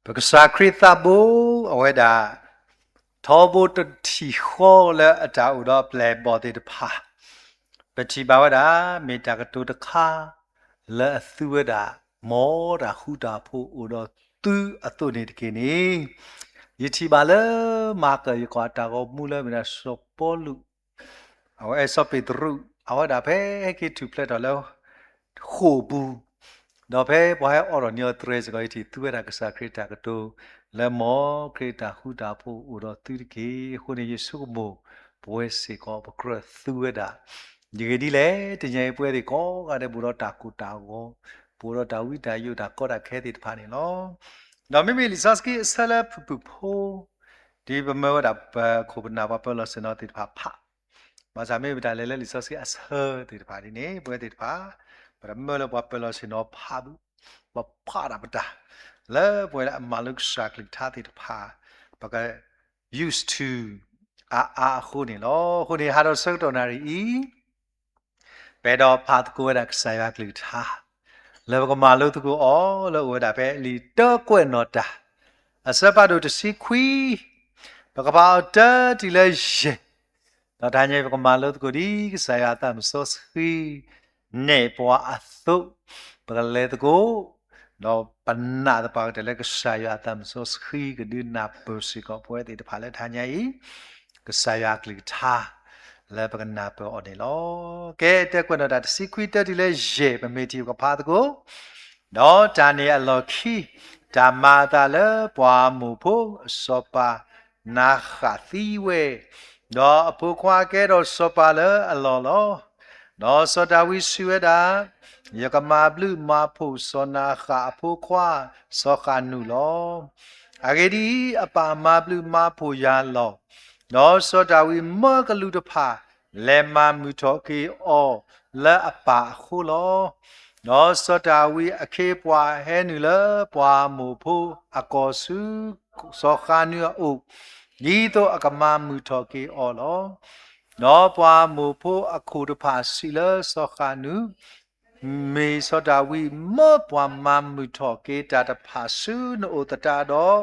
ပကစၢ်ခရံာ်သးဘိ အဝဲဒၣ် ထီဘိတထံၣ်ဃီလၢအတၢ်အိၣ်ဒီးအပျဲၢ်အဘီၣ်သ့ၣ်တဖၣ်, ပထံၣ်ဘၣ်ဝဲဒၣ် မ့ၢ်တၢ်ကတိၤတခါ လၢအသူဝဲဒၣ် မ်တၢ်ဃူတၢ်ဖိးအိၣ်ဒီးသုအသိးန့ၣ်တက့ၢ်န့ၣ်, ယထံၣ်ဘၣ်လၢ မၤကၢၢ်ယကီးအတၢ်ဂီၤမူလၢမ့ၢ်ဒၣ်စီၤပီလူး အဝဲစီၤပ့းတရူး အဝဲဒၣ်ဖဲဟဲက့ၤထူၣ်ဖျဲးထီၣ်လၢ ဃိာ်ပူၤ, ဒီးဖဲပှၤဟဲအိးထီၣ်န့ၢ်အီၤတြဲၤစ့ၢ်ကီး ယထံၣ်သူဝဲဒၣ်ကစၢ်ခရံာ်တၢ်ကတိၤ လၢမ်ခရံာ်တၢ်ဃူတၢ်ဖိးအိၣ်ဒီးသုတက့ၢ်. အဃိန့ၣ် ယဆိကမိၣ် ပဝဲစ့ၢ်ကီးပကြၢးသူဝဲဒၣ် ယဂ့ၢ်ဒ်လဲၣ်, တနံၤအံၤ ပဝဲသ့ၣ်ကိးဂၤဒဲး ပအိၣ်ဒီးတၢ်ကိၢ်တၢ်ဂီၤ, ပအိၣ်ဒီးတၢ်ဝံတၢ်ယိး တၢ်ကီတၢ်ခဲသ့ၣ်တဖၣ်န့ၣ်လီၤ. ဒီးမ့မ့ၢ်လံာ်စီဆှံအဆၢလၢဖုၣ်ဖုၣ်ဖိ ဒ်ပမၢဝဲဒၣ်ပခိၣ်ပနၢ်ပှၤပၢၤလီၢ်ဆ့ၣ်နီၤသ့ၣ်တဖၣ်ဖး, ဘၣ်ဆၣ်မ့ၢ်ပတၢ်လဲၤလၢလံာ်စီဆှံအဆၢသ့ၣ်တဖၣ်ဒ်န့ၣ် ပဝဲသ့ၣ်တဖၣ် ပတမၢလၢပှၤပၢၤလီၢ်ဆ့ၣ်နီၤဖးဘၣ်, ပဖးတၢ်ပတၢ် လၢပဝဲဒၣ်အမၤလိကစၢ်ကလုၢ်ကထါသ့ၣ်တဖၣ် ပက used to အါအါအဃိန့ၣ်လီၤ. အဃိန့ၣ် ဟးဒီးဆၢကတီၢ်နၣ်ရံၣ်အံၤ ပအဲၣ်ဒိးဖးသကိးဝဲဒၣ်ကစၢ်ယွၤကလုၢ်ကထါ လၢပကမၤလိသကိးအီၤလၢအိၣ်ဝဲဒၣ်ဖဲလံာ်တၢကွဲးနီၣ်တၢ် အဆၢဖးဒိၣ်တဆံခွံ, ပကဖးအီၤတၢတုၤလၢယဲၢ်, ဒီးတဟါညါအံၤ ပကမၤလိသကိးဒ်ကစၢ်ယွၤအသးမုၣ်စီဆှံ နဲၣ်ပှၤအသိး, ပကလဲၤသကိး ဒီးပနာ်သပှၢ်ကတၢၢ်လၢကစၢ်ယွၤအသးမုၣ်စီဆှံ ကဒုးနၢ်ပၢၢ်စ့ၢ်ကီးပဝဲသ့ၣ်တဖၣ်လၢတဟါညါအံၤ ကစၢ်ယွၤအကလုၢ်ကထါ လၢပကနၢ်ပၢၢ်အီၤန့ၣ်လီၤ. ကဲ တၢကွဲးနီၣ်တၢ်တဆံခွံ တၢတုၤလၢယဲၢ် ပမ့ၢ်ထံၣ်ပကဖးသကိး, ဒီးတၢ်န့ၣ်အလီၢ်ခံ တၢ်မၤအသးလၢပှၤအမိၣ်ဖိအစီၤပၤနၤဃးသံဝဲ, ဒီးအဖိခွါကဲထီၣ်စီၤပၤလၢအလီၢ်လီၤ. ဒီးစီၤဒၤဝံးစံးဝဲဒၣ်, ယကမၤဘျုးမၤဖှိၣ်စီၤနၤဃးအဖိခွါ စီၤဃးနူာ်လီၤ. အဂ့ၢ်ဒ်အံၤ, အပၢ်မၤဘျုးမၤဖှိၣ်ယၤလီၤ. ဒီးစီၤဒၤဝံးမၢကလူးတဖၣ် လဲၤမၤမုာ်ထီၣ်က့ၤအီၤလၢအပၢ်အဃိလီၤ. ဒီးစီၤဒၤဝံးအခ့အပှၤဟဲနုာ်လၢပှၤအမိၣ်ဖိအကီၢ်ဆူ စီၤဃးနူာ်အအိၣ်, ဒ်သိးအကမၤမုာ်ထီၣ်က့ၤအီၤလီၤ. ဒီးပှၤအမိၣ်ဖိအခိၣ်တဖၣ်စံးလၢစီၤဃးနူာ်, မ့ၢ်စီၤဒၤဝံးမၢပှၤမၤမုာ်ထီၣ်က့ၤတၢ်တဖၣ်ဆူနအိၣ်သတးဒီး,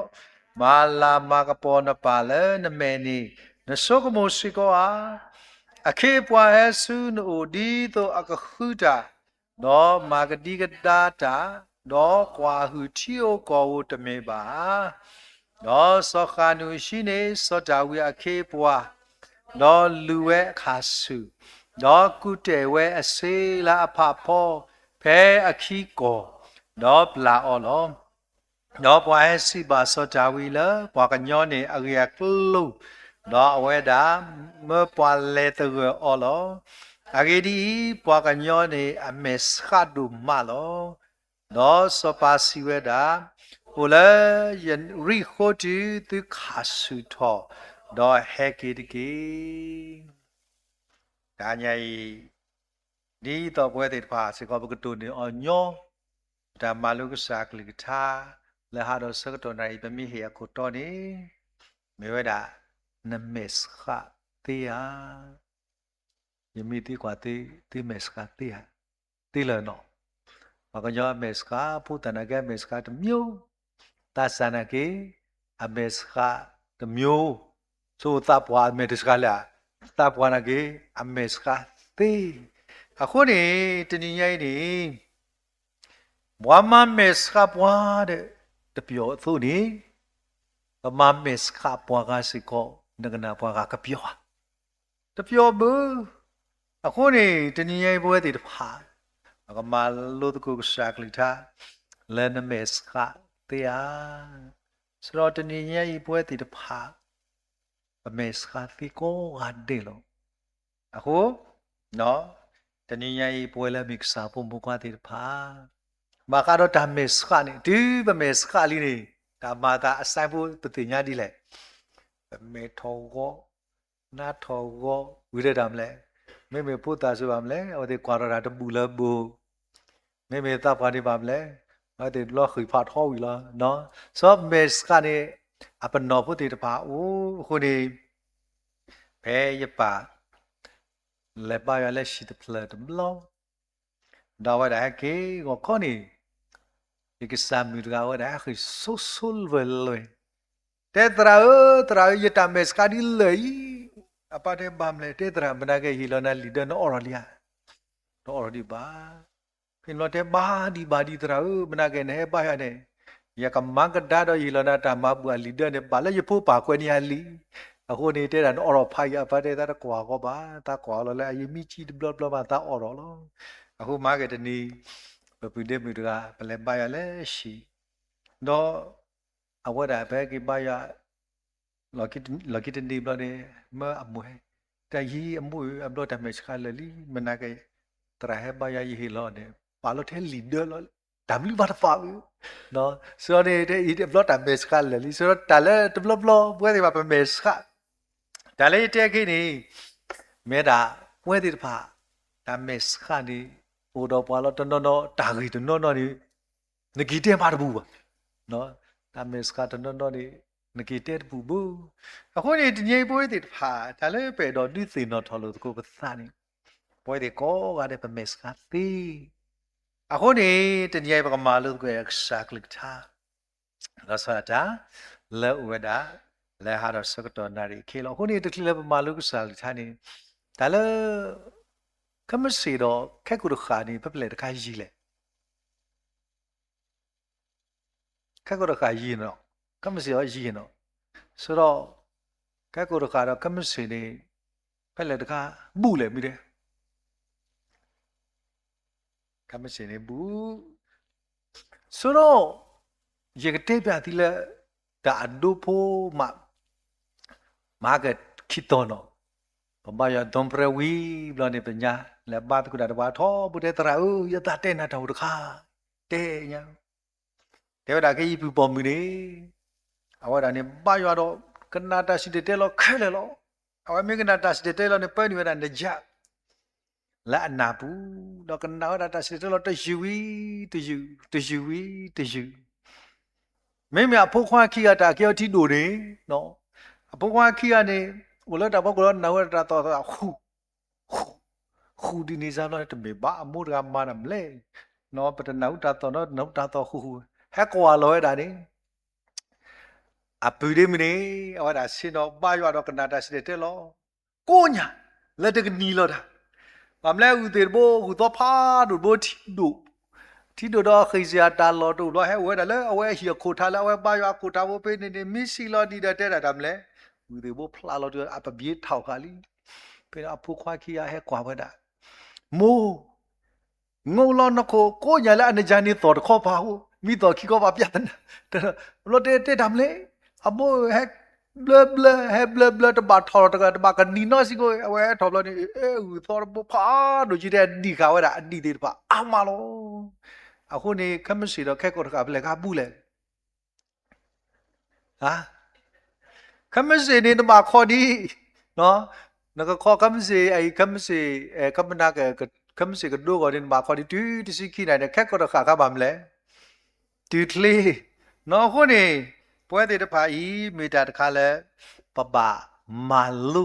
မၤလၤမၤကပီၤနပၢ်လၢနမဲာ်န့ၣ်, နဆိကမိၣ်စ့ၢ်ကီးဧါ. အခ့အပှၤဟဲဆူနအိၣ်ဒ်သိးအကဃုတၢ်, ဒီးမၤကဒံကဒါတၢ်, ဒီးကွၢ်ဟုၣ်ထံဧိၤကီၢ်ဧိၤတမ့ၢ်ဘၣ်ဧါ. ဒီးစီၤဃးနူာ်ဟံးန့ၢ်စီၤဒၤဝံးအခ့အပှၤ, ဒီးလူၤဝဲအခးဆူၣ်, ဒီးကူၣ်တဲာ်ဝဲအစ့လၢအဖးဖီဖဲအခံကီၢ်, ဒီးပျၢ်အီၤလီၤ. ဒီးပှၤဟဲစံးဘၣ်စီၤဒၤဝံးလၢပှၤကညီန့ၣ်အဂ့ၢ်အကျိၤ, ဒီးအဝဲဒၣ်မၢပှၤလဲၤသဂၢၢ်အီၤလီၤ. အဂ့ၢ်ဒ်အံၤ, ပှၤကညီန့ၣ်အမဲာ်ဆှးဒိၣ်မးလီၤ. ဒီးစီၤပၤစံးဝဲဒၣ်, အိၣ်လၢယရံၣ်ဃိတုၤသုခးဆူၣ်ထီၣ်, ဒီးဟဲက့ၤတက့ၢ်. တနံၤအံၤ ဒ်သိးပဝဲသ့ၣ်တဖၣ်စ့ၢ်ကီး ပကတိၢ်န့ၢ်အီၤညီ, ပတၢ်မၤလိကစၢ်ကလုၢ်ကထါ လၢဟးဒီးဆၢကတီၢ်နၣ်ရံၣ် ပမ့ၢ်ဟ့ၣ်အခိၣ်တီန့ၣ်, မ့ၢ်ဝဲဒၣ် နမဲာ်ဆှးသ့ဧါ. ယမ့ၢ်သံကွၢ်သု, သုမဲာ်ဆှးသ့ဧါ, သ့လၢၤနီၤ. ပှၤကညီအမဲာ်ဆှး, ဖိသၣ်နာ်က့အမဲာ်ဆှးတမျိုး, သးစၢ်နာ်က့ အမဲာ်ဆှးတမျိုး, ဆိသးပှၢ်အမဲာ်တဆှးလၢၤ, သးပှၢ်နာ်က့ အမဲာ်ဆှးသ့. အဃိန့ၣ် တနံၤညါအံၤန့ၣ် ပှၤမၤမဲာ်ဆှးပှၤဒီး တပျီၤအသိးန့ၣ်, ပမၤမဲာ်ဆှးပှၤဂၤစ့ၢ်ကီး နကနၣ်ပှၤဂၤကပျီၤဧါ, တပျီၤဘၣ်. အဃိန့ၣ် တနံၤညါအံၤပဝဲသ့ၣ်တဖၣ် ပကမၤလိသကိးကစၢ်ကလုၢ်ကထါ လၢနမဲာ်ဆှးသ့ဧါ. စးထီၣ်တနံၤညါအံၤပဝဲသ့ၣ်တဖၣ် ပမဲာ်ဆှးသ့ကိးဂၤဒဲးလီၤ. အဃိ တနံၤညါအံၤ ပဝဲလၢအမ့ၢ်ကစၢ်ဖိမုၣ်ဖိခွါသ့ၣ်တဖၣ် ဘၣ်ဃးဒီးတၢ်မဲာ်ဆှးန့ၣ် တုၤပမဲာ်ဆှးလံန့ၣ် တၢ်မၤအသးအစဲဖိပသ့ၣ်ညါဒ်လဲၣ်. ပမဲာ်ထီၣ်ဂီၤ, နါထီၣ်ဂီၤ, ဝံၤဒီးတၢ်မနုၤလဲၣ်. မ့မ့ၢ်ဖိသၣ်စူၤဘၣ်မနုၤလဲၣ်, အဝဲသ့ၣ်ကွၢ်ထီၣ်တၢ်တဘူၣ်လၢဘိ, မ့မ့ၢ်သးပှၢ်ဒံးဘၣ်မနုၤလဲၣ်, အဝဲသ့ၣ်လီၤဃံၢ်ဖးထီဝံၤလီၤ. စီၤမဲာ်ဆှးန့ၣ် အပနီၣ်ဖိသ့ၣ်တဖၣ်အိၣ်အဃိန့ၣ် ဖဲယပၢ် လဲၤဘါယွၤလၢဟံၣ်တဖျၢၣ်တဘျီ, ဒီးအဝဲဒၣ်ဟဲက့ၤဂီၤခီန့ၣ်, ယကစၢ်မုၣ်တဂၤဝဲဒၣ် ဟဲဃ့ၢ်ဆိဆိလွဲၢ်လွဲၢ်, တဲသရၣ်ဧၢ, သရၣ်ဧၢ, ယတၢ်မဲာ်ဆှးဒ်လဲၣ်အံၤ. အပၢ်တဲဘၣ်မလဲၣ်, တဲသရၣ်, မနၤက့ၤ ယဟ့ၣ်လီၤနၤလံာ်ဒၢ နအီၣ်ထီၣ်လံဧါ. တအီၣ်ထီၣ်ဒံးဘၣ်. ဖဲန့ၣ်ဘျီတဲဘၣ်ဒံးဘၣ်ဒံးသရၣ်ဧၢ, မနၤက့ၤနဟဲဘါယွၤန့ၣ်, ယကမၤကဒါဒီးယဟ့ၣ်လီၤနၤတၢ်မၤဘူၣ်အလံာ်ဒၢန့ၣ် ဘၣ်လၢယဖိပၢ်ကွဲးန့ၢ်ယၤလံာ်. အဃိန့ၣ် တဲဒၣ်နအီၣ်ထီၣ်ဖးယံၤ, အပၢ်တဲသးတကွၢ်ဂီၢ်ဘၣ်, သးကွၢ်လီၤလၢအယမံကံတဘျီဘျီမး သးအီၣ်ထီၣ်လီၤ. အဃိမၤက့ၤတနံၤ, ပပုၢ်ဒ့မုၣ်တဂၤ ပလဲၤဘါယွၤလၢဟံၣ်, ဒီး အဝဲဒၣ်ပဟဲက့ၤဘါယွၤ လီၢ်ခံတနံၤဘျီန့ၣ်, မၢအမိၢ်ဟဲ, တၢ်ယံၤအမိၢ်ဧၢ, အဘျီတၢ်မဲာ်ဆှးလၢာ်လံ, မနၤက့ၤ သရၣ်ဟဲဘါယွၤ ယဟ့ၣ်လီၤန့ၣ် ပာ်လီၤထဲလံာ်ဒၢလီၤ, တၢ်ဘျုးဘၣ်တဖၣ်ဝဲ. ဒီး စ့ၢ်န့ၣ် အဘျီတၢ်မဲာ်ဆှးလၢာ်လံ, စ့ၢ်တၢ်လၢတဘျီဘျီ ပဝဲသ့ၣ်တဖၣ်ပမဲာ်ဆှး, တၢ်လၢယတဲခဲအံၤန့ၣ်, မ့ၢ်ဒၣ် ပဝဲသ့ၣ်တဖၣ် တၢ်မဲာ်ဆှးန့ၣ် အိၣ်ဒီးပှၤလီၤတနီၤနီၤ, တၢ်ဂ့ၢ်တနီၤနီၤန့ၣ် နက့ၤတဲမးတပူၤဘၣ်. တၢ်မဲာ်ဆှးတနီၤနီၤန့ၣ် နက့ၤတဲတပူၤဘၣ်. အဃိန့ၣ် တနံၤအံၤပဝဲသ့ၣ်တဖၣ် တၢ်လၢပအဲၣ်ဒိးဒုးသ့ၣ်နီၣ်ထီၣ်လိာ်သကိးပသးန့ၣ်, ပဝဲသ့ၣ်ကိးဂၤဒဲး ပမဲာ်ဆှးသ့. အဃိန့ၣ် တနံၤအံၤပကမၤလိသကိးကစၢ်ကလုၢ်ကထါ လီၤဆီဒၣ်တၢ် လၢအအိၣ်ဝဲဒၣ် လၢဟးထီၣ်ဆၢကတီၢ်နၣ်ရံၣ်အခံလီၤ. အဃိန့ၣ် တချုးလၢပမၤလိကစၢ်ကလုၢ်ကထါန့ၣ်, တၢ်လၢ ခဲမုၢ်ဆ့ၣ်ဒီးခဲကိာ်တဃၣ်န့ၣ် ဖဲဖဲလဲၣ်တခါယံၤလဲၣ်. ခဲကိာ်တဃၣ်ယံၤနီၤ, ခဲမုၢ်ဆ့ၣ်အီၤယံၤနီၤ, ဆိဒီး ခဲကိာ်တဃၣ်ဒီးခဲမုၢ်ဆ့ၣ်န့ၣ် ဖဲလဲၣ်တခါ ဘူၣ်လဲၣ်မ့ၢ်ဒဲး ခဲမုၢ်ဆ့ၣ်န့ၣ်ဘူၣ်, ဆိဒီး ယကတဲပျးသုလၢ တၢ်အဒိဖိမး မၤက့ၤခံသီနီၤ, ပဘါယွၤဒိပြဲဝံၤဘျီန့ၣ် ပညါလဲၤဘါသကိးတၢ်တဘၣ်ထီဘိတဲသရၣ်ဧၢ, ယသးတဲနၤတၢ်အိၣ်တခါ, တဲညါ တဲဝဲဒၣ်က့ၤယပုၢ်ပိာ်မုၣ်န့ၣ်, အဝဲဒၣ်န့ၣ်ဘါယွၤဒီး ကနၣ်တၢ်စံၣ်တဲၤတဲလီၤခဲလၢာ်လီၤ. အဝဲမ့ၢ်ကနၣ်တၢ်စံၣ်တဲၤတဲလီၤန့ၣ် ပၢနုာ်ဝဲဒၣ်နယၢ် လၢအနၢ်ပူၤ, ဒီးကနၣ်ဝဲဒၣ်တၢ်စံၣ်တဲၤတဲလီၤတယုၢ်ဝံၤတယုၢ်, တယုၢ်ဝံၤတယုၢ်, မ့မ့ၢ်အဖိခွါခံဂၤတၢ်ကဲအီၤထံဒိၣ်န့ၣ်, အဖိခွါခံဂၤန့ၣ် အိၣ်လၢတၢ်ဖီခိၣ်လီၤ နၢ်ဟူဝဲဒၣ်တၢ်သီၣ်သီၣ်ဃူ ဃူဒ်န့ၣ်စါဘျီန့ၣ် တမ့ၢ်ဘၣ်အမိၢ်တဂၤမၤတၢ်မလဲၣ်, ပတနၢ်ဟူတၢ်သီၣ်နီၤ တနၢ်ဟူတၢ်သီၣ်ဃူဃူ, ဟဲကွၢ်လီၤဝဲဒၣ်န့ၣ် အပုၢ်ဒ့မုၣ်န့ၣ် အဝဲဒၣ်ဆ့ၣ်နီၤဘါယွၤဒီးကနၣ်တၢ်စံၣ်တဲၤတဲလီၤ, ကိးညါ လၢတကနံၤလီၤတၢ်, ဘၣ်မလဲၣ် ဂုၢ်သ့ၣ်တဘိ ဂုၢ်သီဖးဒိၣ်တဘိထံဒိၣ်, ထံဒိၣ်ဒီးဃ့ၢ်စ့ၢ်အတၢ်လီၢ်တအိၣ်ဘျီ ဟဲအိၣ်ဝဲဒၣ်လၢအဝဲအဟံၣ်အခိၣ်ထါလၢအဝဲဘါယွၤအခိၣ်ထါဖိဖဲန့ၣ်န့ၣ် မ့ၢ်ဆံးလီၤဒံးဒီးတဲဒၣ်တၢ်မလဲၣ်, ဂုၢ်သ့ၣ်တဘိဖျါလီၤတုၤအပဘျ့ထီၣ်ဃာ်လံ, ဖဲန့ၣ်အဖိခွါခံဂၤဟဲကွၢ်ဝဲဒၣ်, မိၢ် ငိၢ်လီၤနခိၣ်ကိးညါလၢအနယၤန့ၣ်သီၣ်တခီပၤဧိၤ, မံသီၣ်ခံခီပၤပျၢ်သနၢ်, ဘျီတဲတဲတၢ်မလဲၣ်, အမိၢ်ဟဲဘျၢဘျၢ ဟဲဘျၢဘျၢ တဘၣ်ထီၣ်တဂၤ တဘၣ်ကနံၤနီတစ့ၢ်ကီး, အဝဲဟဲထီၣ်ဘျီန့ၣ် ဂုၢ်သီတဘိဖးဒိၣ်က့ၤတဲအဒံၣ်ဃာ်ဝဲဒၣ် အဒံၣ်သ့ၣ်တဖၣ်အါမးလီၤ. အဃိန့ၣ် ခဲမုၢ်ဆ့ၣ်ဒီးခဲကိာ်တဃၣ်ဖဲလဲၣ်ကဘူၣ်လဲၣ် ခဲမုၢ်ဆ့ၣ်န့ၣ် နဘၣ်ခီဒံး, နကခီခဲမုၢ်ဆ့ၣ်, ခဲမုၢ်ဆ့ၣ်, ခဲမုၢ်ဆ့ၣ်ကဒိဂီၢ်န့ၣ် နဘၣ်ခီဒံးတုၤတဆံခံနၣ်ရံၣ်န့ၣ် ခဲကိာ်တဃၣ်ခါဘၣ်မလဲၣ်, တုၤချ့, အဃိန့ၣ် ပဝဲသ့ၣ်တဖၣ်အံၤ မ့ၢ်တၢ်တခါလၢ ပဘၣ်မၤလိ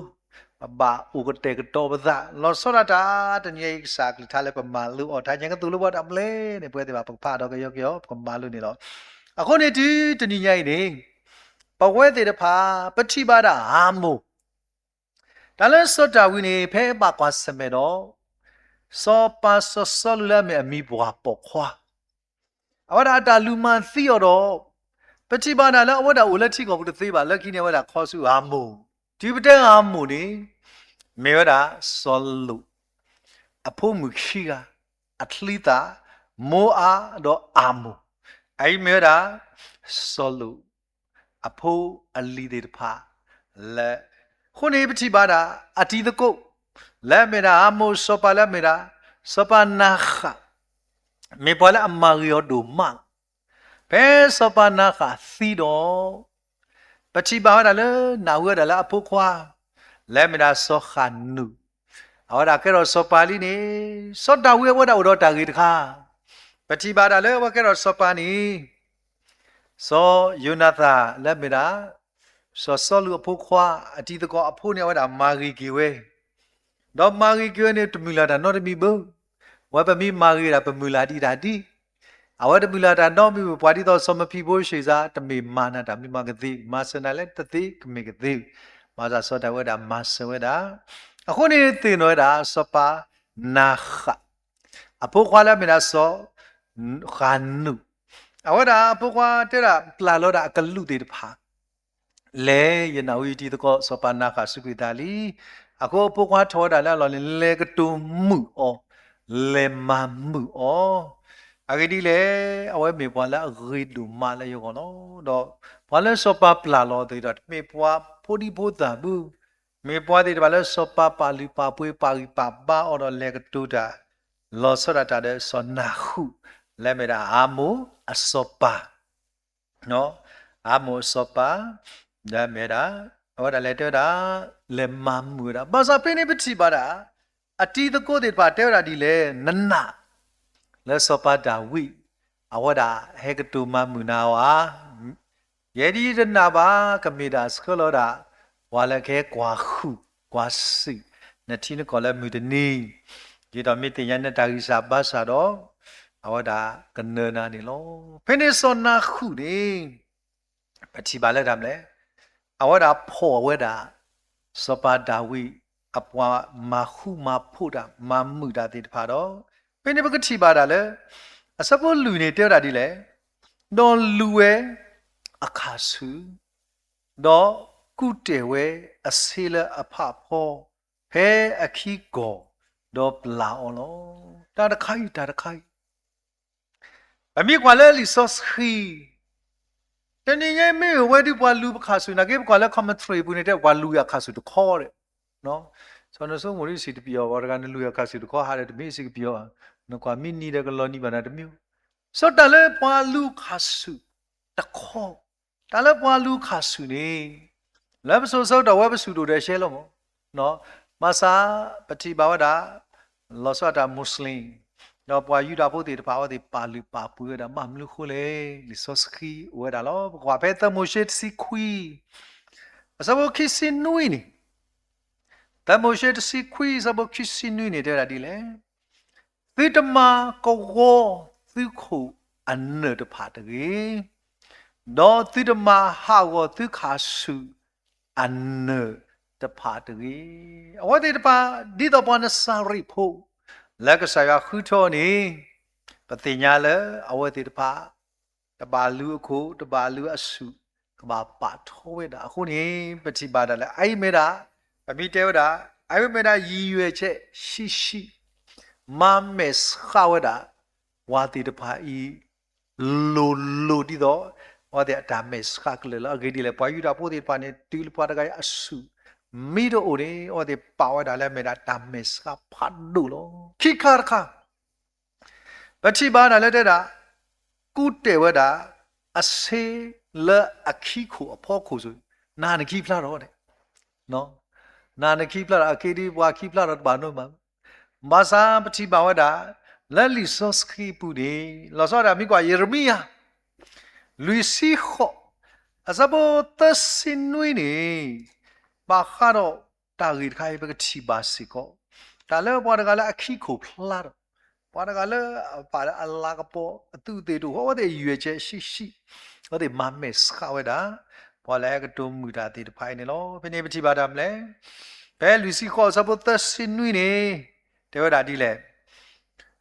ပဘၣ်အိၣ်ကတဲာ်ကတီၤပသး လီၤဆီဒၣ်တၢ် တနံၤအံၤကစၢ်ကလုၢ်ကထါလၢပမၤလိအီၤ တၢ်ညါကသိၣ်လိပှၤတၢ်မလဲၣ်န့ၣ် ပဝဲသ့ၣ်တဖၣ်ပကဖးဒီးကယီကယီ ပကမၤလိန့ၣ်လီၤ. အဃိန့ၣ်တုၤတနံၤညါအံၤန့ၣ် ပဝဲသ့ၣ်တဖၣ် ပထံၣ်ဘၣ်ဒၣ်အၤမိၣ် တၢ်လၢစီၤဒၤဝံးန့ၣ် ဖဲဘၣ်ကွၢ်ဆၢၣ်မဲာ်ဒီး စီၤပၤစီၤစီလူးလၢအမ့ၢ်အမံၤပှၢ်ပိာ်ခွါ အဝဲဒၣ်အတၢ်လူၤမၤသံအီၤဒီး ပထံၣ်ဘၣ်ဒၣ်လၢအဝဲဒၣ်အိၣ်လၢထံကီၢ်ပူၤတသ့ဘၣ် လၢခံန့ၣ် အဝဲဒၣ်ခီဆူအၤမိၣ်, တုၤပတဲအၤမိၣ်န့ၣ် မ့ၢ်ဝဲဒၣ်စီၤလိာ် အဖိမုၣ်ခံဂၤ အချံသၣ် မိအါဒီးအၤမိၣ်, အအံၤမ့ၢ်ဝဲဒၣ် စီၤလိာ် အဖိအလံၤသ့ၣ်တဖၣ် လၢ အဃိန့ၣ် ပထံၣ်ဘၣ်ဒၣ် အတံၤသကိး လၢအမ့ၢ်ဒၣ်အၤမိၣ် စီၤပၤလၢအမ့ၢ်ဒၣ် စီၤပၤနၤဃၣ် မ့ၢ်ပှၤလၢအမၤဂ့ၤအီၤဒိၣ်မးလီၤ. ဖဲစီၤပၤနၤဃၣ်သံဒီး ပထံၣ်ဘၣ်ဝဲဒၣ်လၢ နၢ်ဟူဝဲဒၣ်လၢအဖိခွါ လၢအမ့ၢ်ဒၣ်စီၤဃၣ်နူာ် အဝဲဒၣ်ကဲထီၣ်စီၤပၤလံန့ၣ် စီၤဒၤဝံးအဝဲဒၣ်အိၣ်ဒီးတၢ်ဂ့ၢ်တခါ ပထံၣ်ဘၣ်ဒၣ်လၢအဝဲကဲထီၣ်စီၤပၤန့ၣ် စီၤယိၤနၤသၣ်လၢအမ့ၢ်ဒၣ် စီၤစီလူးအဖိခွါ အတံၤသကိးအဖိန့ၣ် အဝဲဒၣ်မၤဂ့ၤက့ၤဝဲ ဒီးမၤဂ့ၤက့ၤဝဲန့ၣ် တမုၢ်လၢ်တၢ်နီတမံၤဘၣ်. ဝဲပမ့ၢ်မၤဂ့ၤဒၣ် ပမုၢ်လၢ်ဒံးတၢ်ဒ် အဝဲတမုၢ်လၢ်တၢ်နီတမံၤ ပှၤဒ်သိးစီၤမဖံဘိရှ့စ့ၢ် တမ့ၢ်မၤနၤတၢ်မနုၤမးကသ့, မၤစၢၤနၤလၢတသ့ကမ့ၢ်ကသ့, ဘၣ်ဆၣ်စီၤဒၤဝံးဝဲဒၣ်မၤစၢၤဝဲဒၣ်, အဃိန့ၣ်သ့ၣ်နီၣ်ဝဲဒၣ် စီၤပၤနၤဃၣ် အဖိခွါလၢအမ့ၢ်ဒၣ်စီၤ ဃၤနူာ်, အဝဲဒၣ်အဖိခွါတဲဒၣ်ပျၢ်လီၤဒၣ်အကလူးသ့ၣ်တဖၣ် လဲၤယနၢ်ဟူယတံၤသကိး စီၤပၤနၤဃၣ်စူးကွံာ်သးလံ. အဃိအဖိခွါထီၣ်ဝဲဒၣ်လၢအလီၢ်န့ၣ် လဲၤကတိၤမုာ်အီၤ, လဲၤမၤမုာ်အီၤ. အဂ့ၢ်ဒ်လဲၣ်, အဝဲမ့ၢ်ပှၤလၢအဂ့ၤဒိၣ်မးလၢယဂီၢ်လီၤ. ဒီးပှၤလၢစီၤပၤပျၢ်လီၤသ့ၣ်ဒီး တမ့ၢ်ပှၤဖိဒံဖိသၣ်ဘၣ်, မ့ၢ်ပှၤသ့ၣ်တဖၣ်လၢစီၤပၤပာ်လုၢ်ပာ်ပှ့ၤပာ်ဂံၢ်ပာ်ဘါအီၤဒီးလဲၤကတိၤတၢ် လီၤဆီဒၣ်တၢ်ဒီးစီၤနၤဃူာ် လၢအမ့ၢ်ဒၣ်အၤမိၣ်အစီၤပၤ အၤမိၣ်အစီၤပၤ လၢအမ့ၢ်ဝဲဒၣ် အဝဲဒၣ်လဲၤတဲဝဲဒၣ် လဲၤမၤမုာ်ဝဲဒၣ်. ဘၣ်ဆၣ်ဖဲန့ၣ်ပထံၣ်ဘၣ်ဒၣ် အတံၤသကိးသ့ၣ်တဖၣ်တဲဝဲဒၣ်ဒ်လဲၣ်, နနာ် လၢစီၤပၤဒၤဝံး အဝဲဒၣ်ဟဲကတိၤမၤမုာ်နၤဧါ. ယဲဒၣ်ယတနာ်ဘၣ်, ကမ့ၢ်ဒၣ်ဆှၢလီၤဒၣ် ပှၤလၢကဟဲကွၢ်ဃုာ်ကွၢ်စူၣ် နထံနကီၢ်လၢမုၢ်တနံၤ, ဒ်သိးမ့ၢ်သ့ၣ်ညါနတၢ်ဂံၢ်စၢ်ဘါစၢ်ဒီး အဝဲဒၣ်ကနၢၤနၤန့ၣ်လီၤ. ဖဲန့ၣ်စီၤနၤဃူာ်န့ၣ် ပထံၣ်ဘၣ်လၢတၢ်မနုၤလဲၣ်, အဝဲဒၣ်ဖီၣ်ဝဲဒၣ် စီၤပၤဒၤဝံး အပှၤမၤဃူမၤဖိးတၢ် မၤမုာ်တၢ်သ့ၣ်တဖၣ်ဒီး ဖဲန့ၣ်ပကထံၣ်ဘၣ်ဒၣ်လၢ အဆၢဖိလွံၢ်န့ၣ်တဲဝဲဒၣ်ဒ်လဲၣ်, ဒီးလူၤဝဲအခၣ်ဆူၣ် ဒီးကူၣ်တဲာ်ဝဲအဆ့လၢအဖးဖီ ဖဲအခံကီၢ် ဒီးပျၢ်အီၤလီၤ. တၢ်တခါအံၤ တၢ်တခါအံၤ ပမ့ၢ်ကွၢ်လၢလံာ်စီဆှံ တနံၤညါမ့ၢ်ဝဲဒုးပှၤလူၤပခၣ်ဆူၣ် နာ်က့ပကွၢ်လၢ commentary ပူၤန့ၣ်တဲပှၤလူၤအခၣ်ဆူၣ်တခီဒီး စီၤနၢၤစိမိၤဒ်စံးတပျံၤအီၤ ပှၤတဂၤနလူၤအခၣ်ဆူၣ်တခီဟးဒီးတမ့ၢ်စံးကပျံၤအီၤ, နကွၢ်မ့ၢ်နံၤဒီးကလီၤနံၤဘၣ်နၤတမ့ၢ်, စီၤတၢ်လၢပှၤလူၤခၣ်ဆူၣ်တခီ, တၢ်လၢပှၤလူၤခၣ်ဆူၣ်န့ၣ် လၢပစိၤဆၢကတီၢ်ဝဲပဆူၣ်ဒိၣ်ဒီးရှဲလီၤမး, ဘၣ်ဆၣ် ပထံၣ်ဘၣ်ဝဲဒၣ် လီၤဆီဒၣ်တၢ် Muslim ဒီးပှၤယူဒၤဖိသ့ၣ်တဖၣ်အဝဲသ့ၣ်ပာ်လုၢ်ပာ်ပှ့ၤဝဲဒၣ် ဘၣ်မနုၤဃိလဲၣ်, လံာ်စီဆှံအိၣ်ဝဲဒၣ်လီၤ. ပကွၢ်ဖဲသၢမိၤၡ့တဆံခွံ, အဆၢဖိခံဆံနွံန့ၣ်, သၢမိၤၡ့တဆံခွံ အဆၢဖိခံဆံနွံန့ၣ် တဲဝဲဒၣ်ဒ်လဲၣ်, သုတမၤကဝီၤသုခိၣ်အနၢၤတဖၣ်တဂ့ၤ, ဒီးသုတမၤဟးဂီၤသုခၣ်ဆူၣ်အနၢၤတဖၣ်တဂ့ၤ. အဝဲသ့ၣ်တဖၣ် ဒ်သိးပှၤနစၤရ့းဖိ လၢကစၢ်ယွၤဃုထၢန့ၣ်, ပသ့ၣ်ညါလၢအဝဲသ့ၣ်တဖၣ် တဘၣ်လူၤအခိၣ် တဘၣ်လူၤအဆူၣ် ကဘၣ်ပာ်ထီၣ်ဝဲဒၣ်အဃိန့ၣ် ပထံၣ်ဘၣ်ဒၣ်လၢ အအံၤမ့ၢ်ဒၣ် ပမ့ၢ်တဲဝဲဒၣ် အအံၤမ့ၢ်ဒၣ်ရည်ရွယ်ချက်ရှိရှိ မၤမဲာ်ဆှးဝဲဒၣ် ပှၤသ့ၣ်တဖၣ်အံၤ လိၤလိၤဒ်သိး အဝဲသ့ၣ်အတၢ်မဲာ်ဆှးကလၢာ်လီၤ. အဂ့ၢ်ဒ်လဲၣ် ပှၤယူဒၤဖိသ့ၣ်တဖၣ်န့ၣ် တုၤလၢပှၤတဂၤအံၤအဆူၣ်မ့ၢ်တအိၣ်န့ၣ် အဝဲသ့ၣ်ပာ်ဝဲဒၣ်လၢအမ့ၢ်ဒၣ်တၢ်မဲာ်ဆှးဖးဒိၣ်လီၤ. ခံခါတခါ ပထံၣ်ဘၣ်ဒၣ်လၢတဲဒၣ် ကူၣ်တဲာ်ဝဲဒၣ် အဆ့လၢအခံခိၣ်အဖီခိၣ်စ့ၢ် နၤနခံဖျါထီၣ်န့ၣ်, နၤနခံဖျါထီၣ် အက့ဒ်ပှၤခံဖျါထီၣ်တဘၣ်နီတမံၤ, ဘၣ်ဆၣ်ပထံၣ်ဘၣ်ဝဲဒၣ် လၢလံာ်စီဆှံပူၤန့ၣ် လီၤဆီဒၣ်မ့ၢ်ကွၢ် ယံးရမံယၤ လွံၢ်ဆံဃိး အဆၢဖိသၢဆံနွံန့ၣ် ဘၣ်ဃးဒီးတၢ်ဂ့ၢ်တခါအံၤ ပကထံၣ်ဘၣ်စ့ၢ်ကီး တၢ်လၢပှၤတဂၤလၢအခံခိၣ်ဖျါထီၣ်, ပှၤတဂၤလၢအပာ်လၢအလၤကပီၤ အသူးအသ့ၣ်တအိၣ် အဝဲသ့ၣ်ရည်ရွယ်ချက်ရှိရှိ အဝဲသ့ၣ်မၤမဲာ်ဆှးဝဲဒၣ် ပှၤလၢအကတိၤမုာ်တၢ်သ့ၣ်တဖၣ်အံၤန့ၣ်လီၤ. ဖဲန့ၣ်ပထံၣ်ဘၣ်တၢ်မနုၤလဲၣ်, ဖဲလွံၢ်ဆံဃိး အဆၢဖိသၢဆံနွံန့ၣ် တဲဝဲဒၣ်ဒ်လဲၣ်,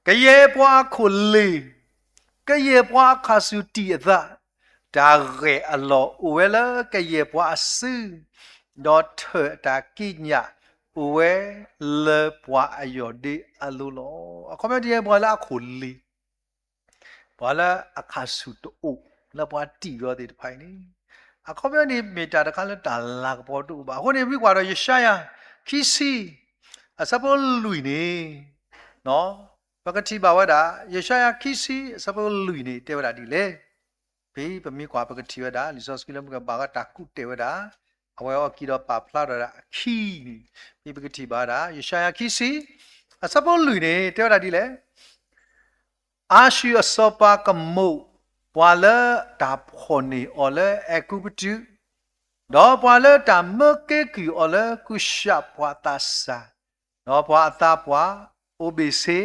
ကယဲၢ်ပှၤအခိၣ်လ့ၤ, ကယဲၢ်ပှၤအခၣ်ဆူၣ်တံၢ်အသး, တၢ်ဂဲၤအလီၢ်အိၣ်ဝဲလၢကယဲၢ်ပှၤအစု, ဒီးထၢၣ်အတၢ်ကံးညာ်အိၣ်ဝဲလၢပှၤအယီၢ်ဒ့အလိၤလီၤ. အခီပညီန့ၣ် ပှၤလၢအခိၣ်လ့ၤ ပှၤလၢအခၣ်ဆူၣ်တအိၣ် လၢပှၤတံၢ်ဝဲသ့ၣ်တဖၣ်အံၤန့ၣ်, အခီပညီန့ၣ် မ့ၢ်တၢ်တခါလၢတၢ်လၤကပီၤတအိၣ်ဘၣ်. အဃိန့ၣ် မ့ၢ်ကွၢ်ဒီးယၡါယၤ ခံဆံ အဆၢဖိလွံၢ်န့ၣ် ပကထံၣ်ဘၣ်ဝဲဒၣ် ယၡါယၤ ခံဆံ အဆၢဖိလွံၢ်န့ၣ် တဲဝဲဒၣ်ဒ်လဲၣ်. ဖဲပမ့ၢ်ကွၢ် ပကထံၣ်ဝဲဒၣ် လံာ်စီဆှံလၢမုၢ်ကဘၣ်ဃးတၢ်ကူၣ်တဲာ်ဝဲဒၣ် အဝဲအီၤကံဒီးပာ်ဖျါထီၣ်ဝဲဒၣ်အခံန့ၣ်, ဖဲပကထံၣ်ဘၣ်ဝဲဒၣ် ယၡါယၤ ခံဆံ အဆၢဖိလွံၢ်န့ၣ် တဲဝဲဒၣ်ဒ်လဲၣ်. အၤၡူၢ်အစီၤပၤကမူး ပှၤလၢတၢ်ဖီၣ်န့ၢ်အီၤလၢအဲၤကူပတူး, ဒီးပှၤလၢတၢ်မၢကဲကုၢ်အီၤလၢကူၡ်ပှၤသးစၢ်, ဒီးပှၤအသးပှၢ် အိၣ်ဘ့ၣ်ဆ့,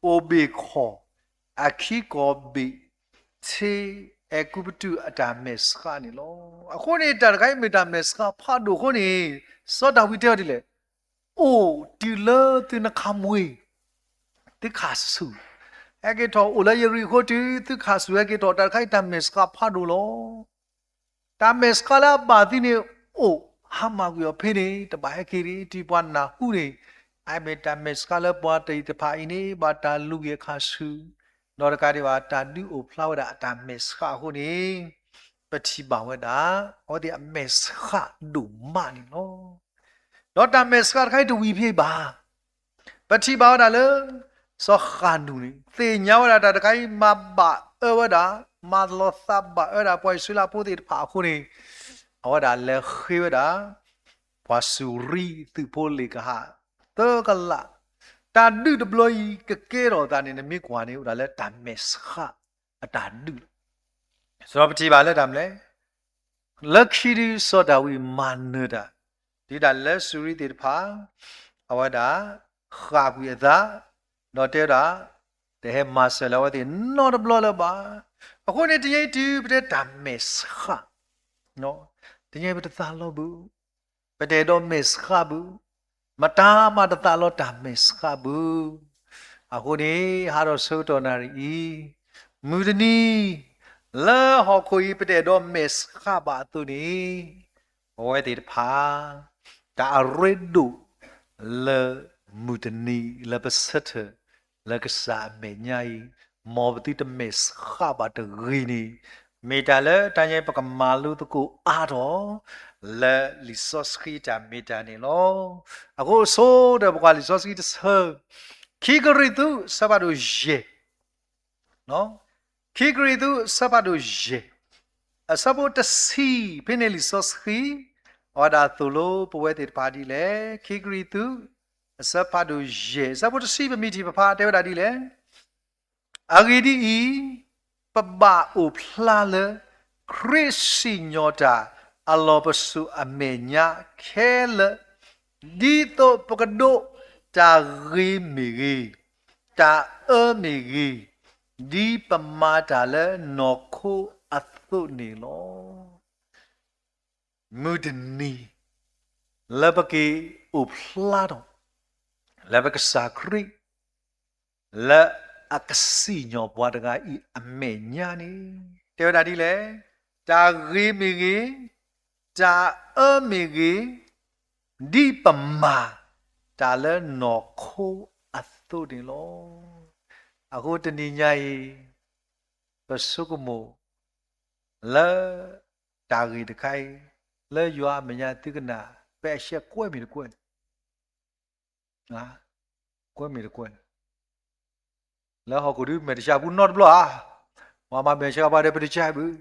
အိၣ်ဘ့ၣ်ခီၣ်, အခံကိးဘ့ၣ် ထံအဲၤကူပတူးအတၢ်မဲာ်ဆှးန့ၣ်လီၤ. အဃိန့ၣ် တၢ်တခါအံၤမ့ၢ်တၢ်မဲာ်ဆှးဖးဒိၣ်အဃိန့ၣ် စီၤဒၤဝံးတဲဝဲဒ်လဲၣ်, အိၣ်တုၤလၢသုနခးမွ့ၤ သုခးဆူၣ်, ဟဲက့ၤထီၣ်အိၣ်လၢယရံၣ်ဃိတုၤ သုခးဆူၣ်ဟဲက့ၤထီၣ် တၢ်တခါအံၤတၢ်မဲာ်ဆှးဖးဒိၣ်လီၤ. တၢ်မဲာ်ဆှးလၢအဘၣ်သုန့ၣ် အိၣ်ဟါမၢ်ကွံာ်အီၤဖဲန့ၣ် တဘၣ်ဟဲက့ၤတ့ၢ် တုၤပှၤနၢ်ဟူန့ၣ်, အမ့ၢ်တၢ်မဲာ်ဆှးလၢပှၤတယံၤတဖၣ်အံၤန့ၣ် ဘၣ်တၢ်လူၤက့ၤအခးဆူၣ်, ဒီးတကးဒံးဘၣ် တၢ်ဒုးအိၣ်ဖျါဝဲဒၣ်အတၢ်မဲာ်ဆှးအဃိန့ၣ် ပထံၣ်ဘၣ်ဝဲဒၣ် အဝဲသ့ၣ်အမဲာ်ဆှးဒိၣ်မးန့ၣ်လီၤ. ဒီးတၢ်မဲာ်ဆှးတခါအံၤတဝံၤဖဲအံၤဘၣ် ပထံၣ်ဘၣ်ဝဲဒၣ်လၢ စီၤဃၣ်နူၣ်န့ၣ် သ့ၣ်ညါဝဲဒၣ်တၢ်တခါအံၤ မၤဘၣ်အၢဝဲဒၣ် မၤလီၤသးဘၣ်အၢဒၣ်ပှၤအံၣ်စရ့လးဖိသ့ၣ်တဖၣ်အဃိန့ၣ်, အဝဲဒၣ်လဲၤဃ့ဝဲဒၣ် ပှၤစူၤရံသုးဖိလ့ၣ်ကဟၣ် သၢကလး, တၢ်ဒုးတဘျီအံၤကကဲထီၣ်အသးန့ၣ် နမ့ၢ်ကွၢ်န့ၣ် အိၣ်ဒၣ်လၢတၢ်မဲာ်ဆှးအတၢ်ဒုးလီၤ. စီၤပထံၣ်ဘၣ်လၢတၢ်မနုၤလဲၣ် လၢခံဒုးစီၤဒၤဝံးမၤနၢၤတၢ် ဒ်ဒၣ်လၢစူၤရံသ့ၣ်တဖၣ် အဝဲဒၣ် ဃၣ်ကွံာ်အသး, ဒီးတဲဝဲဒၣ် တဟဲမၤစၢၤလၢအဝဲသ့ၣ်နီတဘျီလၢၤဘၣ်. အဃိန့ၣ် တနံၤအံၤတုၤပတဲတၢ်မဲာ်ဆှး, တနံၤအံၤပတသးလီဘၣ်, ပတအဲၣ်ဒိးမဲာ်ဆှးဘၣ်, မတၤမးတသးလီတၢ်မဲာ်ဆှးဘၣ်. အဃိန့ၣ် ဟးထီၣ်ဆၢကတီၢ်နၣ်ရံၣ်အံၤ, မုၢ်တနံၤ လၢဟီၣ်ခိၣ်အံၤ ပတအဲၣ်ဒိးမဲာ်ဆှးဘၣ်အသိးန့ၣ်, ပဝဲသ့ၣ်တဖၣ် တၢ်အရ့ဒိၣ်လၢမုၢ်တနံၤလၢပဆၢထၢၣ်လၢကစၢ်အမဲာ်ညါအံၤ, မ်ပသုတမဲာ်ဆှးဘၣ်တဂ့ၤန့ၣ်, မ့ၢ်တၢ်လၢတၢ်ညါပကမၤလိသကိးအါထီၣ် လၢလံာ်စီဆှံတၢ်မ့ၢ်တၢ်န့ၣ်လီၤ. အဃိအဆိဒီးပကွၢ်လံာ်စီဆှံတဆၢ, ခံကရံၣ်သူး အဆၢဖးဒိၣ်ယဲၢ် ခံကရံၣ်သူး အဆၢဖးဒိၣ်ယဲၢ် အဆၢဖိတဆံ ဖဲန့ၣ်လံာ်စီဆှံ အဝဲဒၣ်သိၣ်လိပဝဲသ့ၣ်တဖၣ်ဒ်လဲၣ်. ခံကရံၣ်သူး အဆၢဖးဒိၣ်ယဲၢ် အဆၢဖိတဆံ ပမ့ၢ်ထံၣ်ပဖးတဲဝဲဒၣ်ဒ်လဲၣ်. အဂ့ၢ်ဒ်အံၤ, ပဘၣ်အိၣ်ဖျါလၢ ခရံာ်စံၣ်ညီၣ်တၢ်အလီၢ်ပစိာ်အမဲာ်ညါခဲလၢာ်, ဒ်သိးပကဒိးတၢ်ဂ့ၤမ့ၢ်ဂ့ၤ, တၢ်အၢမ့ၢ်ဂ့ၤ, ဒ်ပမၤတၢ်လၢနီၢ်ခိအသိးန့ၣ်လီၤ. မုၢ်တနံၤ လၢပက့ၤအိၣ်ဖျါထီၣ် လၢပကစၢ်ခရံာ် လၢအကစံၣ်ညီၣ်ပှၤတဂၤအံၤအမဲာ်ညါန့ၣ် တဲဝဲဒၣ်ဒ်လဲၣ်, တၢ်ဂ့ၤမ့ၢ်ဂ့ၤ, တၢ်အၢမ့ၢ်ဂ့ၤ, ဒ်ပမၤတၢ်လၢနီၢ်ခိအသိးန့ၣ်လီၤ. အဃိတနံၤညါအံၤ ပဆိကမိၣ်လၢ တၢ်ဂ့ၢ်တခါအံၤ လၢယွၤအမဲာ်ညါသုကနၣ် ဖဲအဆၢကွဲမ့ၢ်တကွဲ ကွဲမ့ၢ်တကွဲ လၢဟီၣ်ခိၣ်ဒုးမဲာ်တဆှးပူၤနီတဘျီဧါ, ပှၤမၤမဲာ်ဆှးပှၤဒီးပတဆှးဘၣ်.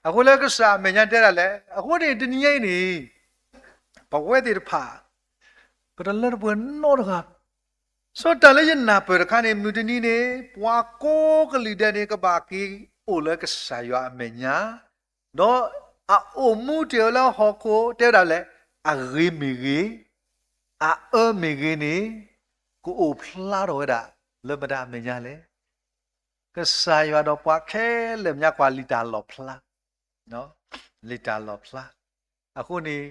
အဃိလၢကစၢ်အမဲာ်ညါတဲဒၣ်လဲၣ်. အဃိန့ၣ် တနံၤညါအံၤန့ၣ် ပဝဲသ့ၣ်တဖၣ် ပတလၢတပှဲၤနီတဂၤဘၣ်. စီၤတၢ်လၢယနၢ်ပၢၢ်တခါန့ၣ် မုၢ်တနံၤန့ၣ် ပှၤကိးကလုာ်ဒဲးန့ၣ် ကဘၣ်က့ၤအိၣ်လၢကစၢ်ယွၤအမဲာ်ညါ ဒီးအအိၣ်မူတ့ၢ်ဝဲလၢဟီၣ်ခိၣ် တဲဝဲဒၣ်လဲၣ်, အဂ့ၤမ့ၢ်ဂ့ၤ, အအၢမ့ၢ်ဂ့ၤန့ၣ် ကအိၣ်ဖျါထီၣ်ဝဲဒၣ်လၢမတၤအမဲာ်ညါလဲၣ်. ကစၢ်ယွၤဒီးပှၤခဲလၢာ်မဲာ်ညါကွၢ်လံာ်တၢ်လီၣ်ဖျါ, လံာ်တၢ်လီၣ်ဖျါ. အဃိန့ၣ်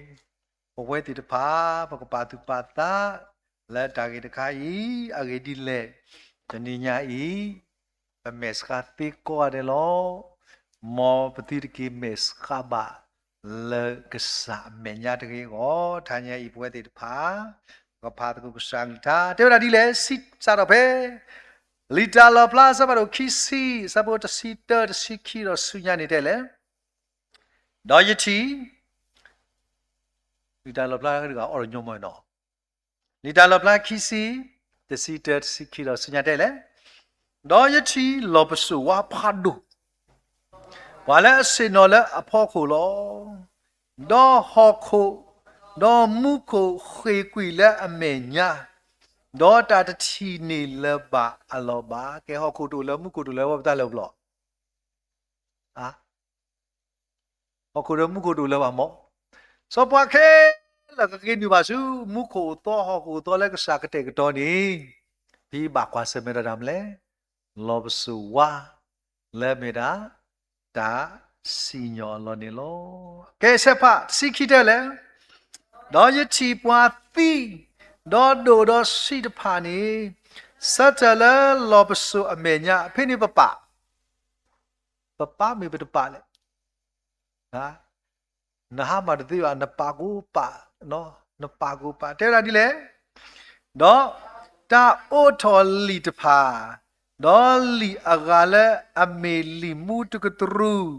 ပဝဲသ့ၣ်တဖၣ် ပကပာ်သူၣ်ပာ်သး လၢတၢ်ဂ့ၢ်တခါအံၤ အဂ့ၢ်ဒ်လဲၣ်, တနံၤညါအံၤ ပမဲာ်ဆှးသ့ကိးဂၤဒဲးလီၤ. မ်ပသုတက့ၤမဲာ်ဆှးဘၣ် လၢကစၢ်အမဲာ်ညါတဂ့ၤအဂီၢ် တနံၤညါအံၤ ပဝဲသ့ၣ်တဖၣ် ပကဖးသကိးကစၢ်အကလုၢ်ကထါ တဲဝဲဒၣ်ဒ်လဲၣ်, စးထီၣ်ဖဲ လံာ်တၢ်လီၣ်ဖျါ အဆၢဖးဒိၣ်ခံဆံ အဆၢဖိတဆံတၢ တဆံခံဒီးဆူညါန့ၣ်တဲလဲၣ်, ဒီးယထံၣ် လံာ်တၢ်လီၣ်ဖျါတဂၤအီၣ်တညီမီၢ်နီၤ, လံာ်တၢ်လီၣ်ဖျါခံဆံ တဆံတၢ တဆံခံဒီးဆူညါတဲလဲၣ်, ဒီးယထံၣ်လီၢ်ပစိာ်ဝါဖးဒိၣ် ပှၤလၢအဆ့ၣ်နီၤလၢအဖီခိၣ်လီၤ. ဒီးဟီၣ်ခိၣ်, ဒီးမူခိၣ်ဃ့ၢ်ကွံာ်လၢအမဲာ်ညါ, ဒီးတၢ်တထံၣ်န့ၢ်လၢၤဘၣ်အလီၢ်ဘၣ်. ကဲ ဟီၣ်ခိၣ်တအိၣ်လၢၤ မူခိၣ်တအိၣ်လၢၤ ဝဲပတၢ်လၢပျီၢ် ဟီၣ်ခိၣ်ဒီးမူခိၣ်တအိၣ်လၢၤဘၣ်မီၢ်. စီၤပှၤခဲလၢာ်ကက့ၤနုာ်ဘၣ်ဆူ မူခိၣ်အိၣ်သီ ဟီၣ်ခိၣ်အိၣ်သီလၢကစၢ်ကတဲာ်ကတီၤန့ၣ်, ဖဲဘၣ်ကွၢ်ဆၢၣ်မဲာ်ဒီးတၢ်မနုၤလဲၣ်. လီၤပစိာ်ဝါ လၢမ့ၢ်ဒၣ် တၢ်စံၣ်ညီၣ်အလီၢ်န့ၣ်လီၤ. ကဲ ဆဲးဖးတဆံခံတဲလဲၣ်, ဒီးယထံၣ်ပှၤသံ, ဒီးဒိၣ်ဒီးဆံးတဖၣ်န့ၣ် ဆၢထၢၣ်လၢလီၤပစိာ်အမဲာ်ညါ, ဖဲန့ၣ်ပပာ်, ပပာ်မ့ၢ်ပတပာ်လဲၣ် နဟါမၢ်တသ့ဘၣ်, နပာ်ကိးပာ်, နပာ်ကိးပာ်, တဲဝဲဒၣ်ဒ်လဲၣ်, ဒီးတၢ်အိးထီၣ်လံာ်တဖၣ်, ဒီးလံာ်အဂၤလၢအမ့ၢ်လံာ်မူတကတြူၢ်,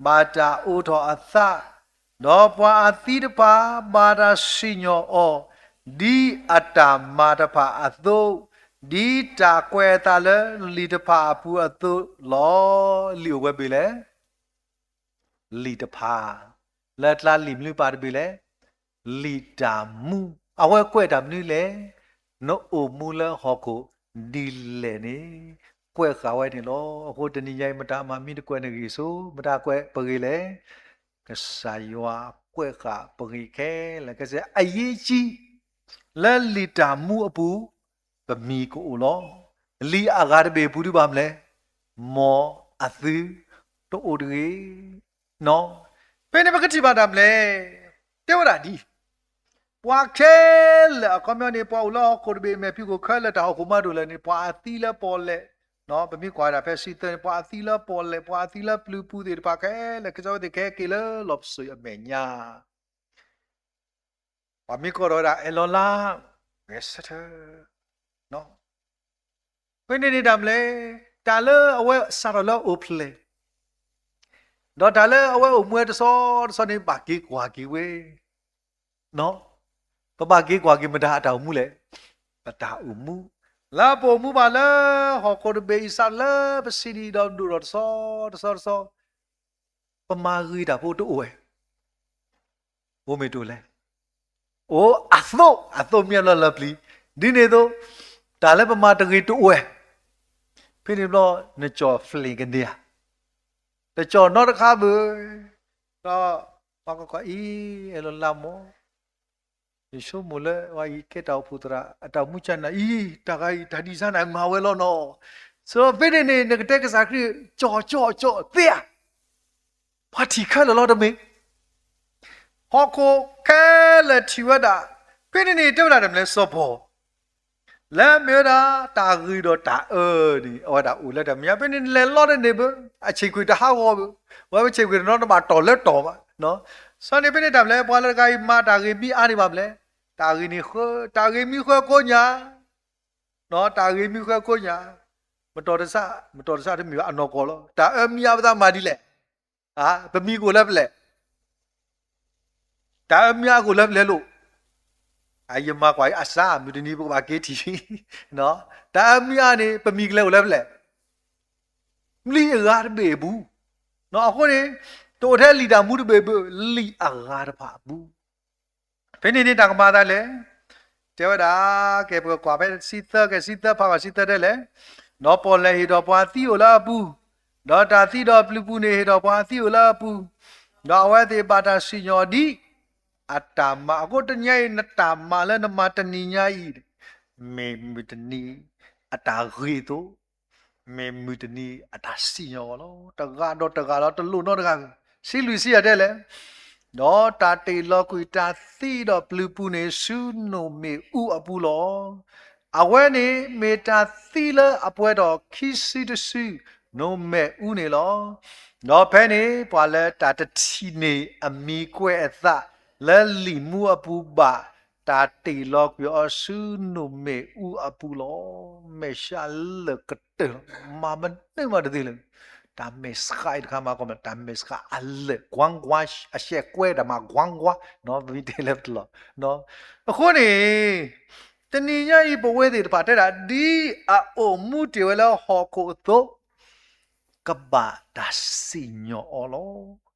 ဘၣ်တၢ်အိးထီၣ်အသး, ဒီးပှၤအသံတဖၣ်ဘၣ်တၢ်စံၣ်ညီၣ်အီၤ, ဒ်အတၢ်မၤတဖၣ်အသိး, ဒ်တၢ်ကွဲးအသးလၢလံာ်တဖၣ်အပူၤအသိးလီၤ. လံာ်အိၣ်ဝဲဘ့ၣ်လဲၣ် လံာ်တဖၣ်, လၢကျါလံာ်မနုၤပာ်တဘ့ၣ်လဲၣ်, လံာ်တၢ်မူ, အဝဲကွဲးတၢ်မနုၤလဲၣ်, နအိၣ်မူလၢဟီၣ်ခိၣ်ဒ်လဲၣ်န့ၣ်, ကွဲးဃာ်ဝဲန့ၣ်လီၤ. အဃိတနံၤညါအံၤ မတၤမၤမံတကွဲးနဂ့ၢ်စိ, မတၤကွဲးပဂ့ၢ်လဲၣ်, ကစၢ်ယွၤကွဲးဃာ်ပဂ့ၢ်ခဲလၢာ်, ကစၢ်အရေးကြီး လၢလံာ်တၢ်မူအပူၤ ပမံၤကအိၣ်လီၤ. လံာ်အဂၤတဘ့ၣ်အပူၤဒုးဘၣ်မနုၤလဲၣ်, မ်အသုတအိၣ်တဂ့ၤ. ဖဲန့ၣ်ပကထံၣ်ဘၣ်တၢ်မနုၤလဲၣ်, တဲဝဲဒၣ်ဒ် ပှၤခဲလၢာ်အခီပညီန့ၣ် ပှၤအိၣ်လၢဟီၣ်ခိၣ်တဘ့ၣ်အမဲာ်ဖံးခိၣ် ခဲလၢာ်တၢ်အိၣ်ဖှိၣ်မၤဒိၣ်လဲၣ်န့ၣ် ပှၤအသံလၢပီၣ်လဲၣ်, ပမ့ၢ်ကွၢ်ဝဲဒၣ်ဖဲဆံသၢန့ၣ် ပှၤအသံလၢပီၣ်လဲၣ်, ပှၤအသံလၢပျုၤပူၤသ့ၣ်တဖၣ်ခဲလၢာ် ကစၢ်ဝဲသ့ၣ်ကဟဲက့ၤလၢလီၤပစိာ်အမဲာ်ညါ ပှၤမ့ၢ်ကိးထီၣ်ဝဲဒၣ်အဲၣ်လီၤလါ, ဂဲၤဆၢထၢၣ်, ဖဲန့ၣ်န့ၣ်တၢ်မနုၤလဲၣ်, တၢ်လၢအဝဲစးထီၣ်လၢအိၣ်ဖျဲၣ်, ဒီးတၢ်လၢအဝဲအိၣ်မူဝဲတဆီတဆီန့ၣ် ဘၣ်က့ၤကွၢ်က့ၤဝဲ, ပဘၣ်က့ၤကွၢ်က့ၤမတၤအတၢ်အိၣ်မူလဲၣ်, ပတၢ်အိၣ်မူ, လၢပအိၣ်မူဘၣ်လၢဟီၣ်ခိၣ်တဘ့ၣ်အံၤ စးထီၣ်လၢပဆံးဒံးဒီးဒိၣ်ထီၣ်တဆီတဆီတဆီ ပမၤဂ့ၤတၢ်ဖိတအိၣ်ဝဲ, အိၣ်မ့ၢ်တအိၣ်လဲၣ်, အိၣ်အသိး, အသိးမံအလီၢ်လၢပျံၤ, ဒ်န့ၣ်အသိး, တၢ်လၢပမၤတဂ့ၤတအိၣ်ဝဲ, ဖဲန့ၣ်ဘျီ နကၠီၣ်ဖျ့ၣ်ကန့ၢ်ဧါ, တကၠီၣ်နီတခါဘၣ်, ဒီးပှၤကကွၢ်အံၤ အဲၣ်လီၤလါမး ယဆိကမိၣ်လၢ ဝဲအံၤကဲတၢ်အိၣ်ဖှိၣ်သရၣ် အတၢ်အိၣ်မူကနၣ်အံၤ တၢ်ဂၤအံၤ တၢ်ဒ်စၢ်န့ၣ် မၤဝဲလီၤနီၤ. ဆိဖဲန့ၣ်န့ၣ် နကတဲကစၢ်ခရံာ် ကၠီၣ်ကၠီၣ်ကၠီၣ်သ့ဧါ. ပှၤထံၣ်ခဲလၢာ်လီၤတမ့ၢ် ဟီၣ်ခိၣ်ခဲလၢာ်ထံၣ်ဝဲဒၣ်, ဖဲန့ၣ်န့ၣ် တဲဝဲဒၣ်တၢ်မနုၤလဲၣ် စီၤပီၢ် လၢမ့ၢ်ဝဲဒၣ် တၢ်ဂ့ၤဒီးတၢ်အၢန့ၣ် အဝဲဒၣ်အိၣ်လၢတၢ်မဲာ်ညါ ဖဲန့ၣ်လဲၤလီၤတန့ၢ်ဘၣ်, အဆံးကွံာ်တဟးဂီၤဘၣ်, ဝဲပဆံးကွံာ်တနီၤတဘၣ်တီၢ်လၢတီၢ်ဘၣ်. စီၤန့ၣ်ဖဲန့ၣ်တၢ်မနုၤလဲၣ် ပှၤလၢတဂၤအံၤမၤတၢ်ဂ့ၤမံအါန့ၢ်ဘၣ်မနုၤလဲၣ်, တၢ်ဂ့ၤန့ၣ်ဃၢ, တၢ်ဂ့ၤမံဃၢကိညါ, တၢ်ဂ့ၤမံဃၢကိညါ, မတီၢ်တဆၣ်, မတီၢ်တဆၣ်တမ့ၢ်ဘၣ်အနီၢ်ကီၢ်လီၤ. တၢ်အၢမံအါပသးမၤဒ်လဲၣ်, ပမံၤကအိၣ်လၢပလဲၣ် တၢ်အၢမံအါကအိၣ်လၢပလဲၣ်လိၣ်, ယမၤကွၢ်အံၤအစၢ် မုၢ်တနံၤပကဘၣ်က့ၤထံၣ်, တၢ်အၢမံအါန့ၣ် ပမံၤကလဲၤအိၣ်လၢပလဲၣ်, လံာ်အဂၤတဘ့ၣ်အပူၤ, အဃိန့ၣ် တအိၣ်ထဲလံာ်တၢ်မူတဘ့ၣ်ဘၣ်, လံာ်အဂၤတဖၣ်အပူၤ ဖဲန့ၣ်န့ၣ်တၢ်ကမၤသးလဲၣ်, တဲဝဲဒၣ်, ကဲပကကွၢ်ဖဲဆံသၢ ကဲဆံသၢဖးဘၣ်ဆံသၢတဲလဲၣ်, ဒီးပီၣ်လဲၣ်ဟ့ၣ်ဒီးပှၤသံအိၣ်လၢအပူၤ, ဒီးတၢ်သံဒီးပျုၤပူၤန့ၣ်ဟ့ၣ်ဒီးပှၤသံအိၣ်လၢအပူၤ, ဒီးအဝဲသ့ၣ်ဘၣ်တၢ်စံၣ်ညီၣ်ဒ် အတၢ်မၤ, အဃိတနံၤအံၤ နတၢ်မၤလၢနမၤတနံၤညါအံၤ, မ့ၢ်မုၢ်တနံၤအတၢ်ဂ့ၤအသိး မ့ၢ်မုၢ်တနံၤအတၢ်စံၣ်ညီၣ်အီၤလီၤ. တဂၤဒီးတဂၤလီၤ, တလိၣ်နီတဂၤဘၣ်. ဆံလွံၢ်ဆံယဲၢ်တဲလဲၣ်, ဒီးတၢ်တ့ၢ်လီၤကွံာ်တၢ်သံဒီးပျုၤပူၤန့ၣ် ဆူနိၣ်မ့ၣ်အူအပူၤလီၤ. အဝဲန့ၣ်မ့ၢ်တၢ်သံလၢအပှဲၤထီၣ်ခံစုတစု နိၣ်မ့ၣ်အူန့ၣ်လီၤ. ဒီးဖဲန့ၣ် ပှၤလၢတၢ်တထံၣ်န့ၢ်အမံၤကွဲးအသးလၢလံာ်မူအပူၤဘၣ် တၢ်တ့ၢ်လီၤကွံာ်အီၤဆူနိၣ်မ့ၣ်အူအပူၤလီၤ. မဲာ်ဆှးလၢာ်ကတၢၢ်လီၤ. မၤမနုၤမးတသ့လၢၤ. တၢ်မဲာ်ဆှးအံၤတခါမၤကီးမး တၢ်မဲာ်ဆှးအလၢာ် ကွၢ်ကွၢ် အရှဲးကွဲးတၢ်မၤ ကွၢ်ကွၢ် ပမ့ၢ်တဲလၢပတလီၤ. အဃိန့ၣ် တနံၤညါအံၤ ပဝဲသ့ၣ်တဖၣ်တဲဒၣ် ဒ်အအိၣ်မူတ့ၢ်ဝဲလၢဟီၣ်ခိၣ်အသိး ကဘၣ်တၢ်စံၣ်ညီၣ်အီၤလီၤ.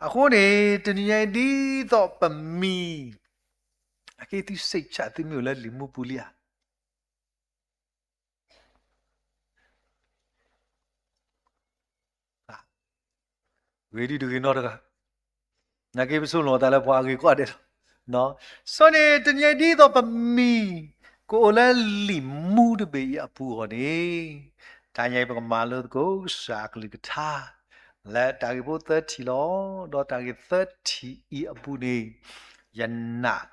အဃိန့ၣ် တနံၤညါအံၤ ဒ်သိးပမံၤ အက့ၤသုစိတ်ချ သုမ့ၢ်အိၣ်လၢလံာ်မူပူၤလံဧါ. ဂ့ၤဒ်တဂ့ၤနီတဂၤ, နာ်က့ပဆိကမိၣ်သးလၢပှၤအဂ့ၤကိးဂၤဒဲးလီၤ. စီၤန့ၣ် တနံၤညါအံၤ ဒ်သိးပမံၤ ကအိၣ်လၢလံာ်မူတဘ့ၣ်အံၤအပူၤအဂီၢ်န့ၣ်, တ တဟါညါအံၤပကမၤလိသကိးကစၢ်အကလုၢ်ကထါ လၢတၢ်ဂ့ၢ်ဖိသၢထံၣ်လီၤ. ဒီးတၢ်ဂ့ၢ်သၢထံၣ်အံၤအပူၤန့ၣ် ယနာ်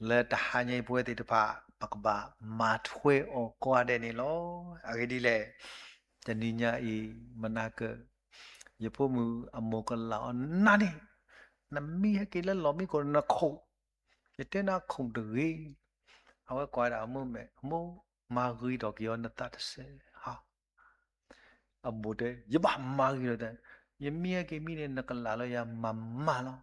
လၢတဟါညါအံၤပဝဲသ့ၣ်တဖၣ် ပကဘၣ်မၤထွဲအီၤကိးဂၤဒဲးန့ၣ်လီၤ. အဂ့ၢ်ဒ်လဲၣ်, တနံၤညါအံၤ မနၤကၢၢ် ယဖိမုၣ်အမိၢ်ကလၢ်အီၤနၤန့ၣ်, နမံဟဲက့ၤလၢလီၢ်မံခိၣ်နခိၣ်, ယတဲနၤခိၣ်တဂ့ၤ, အဝဲကိးဝဲဒၣ်အမိၢ်မဲာ်, အမိၢ်, မၤဂ့ၤထီၣ်က့ၤအီၤနသးတစဲး, အမိၢ်တဲ ယဘၣ်မၤဂ့ၤထီၣ်သး, ယမံဟဲက့ၤမံန့ၣ် နကလၢ်လၢယၤမၤမၢ်လီၤ.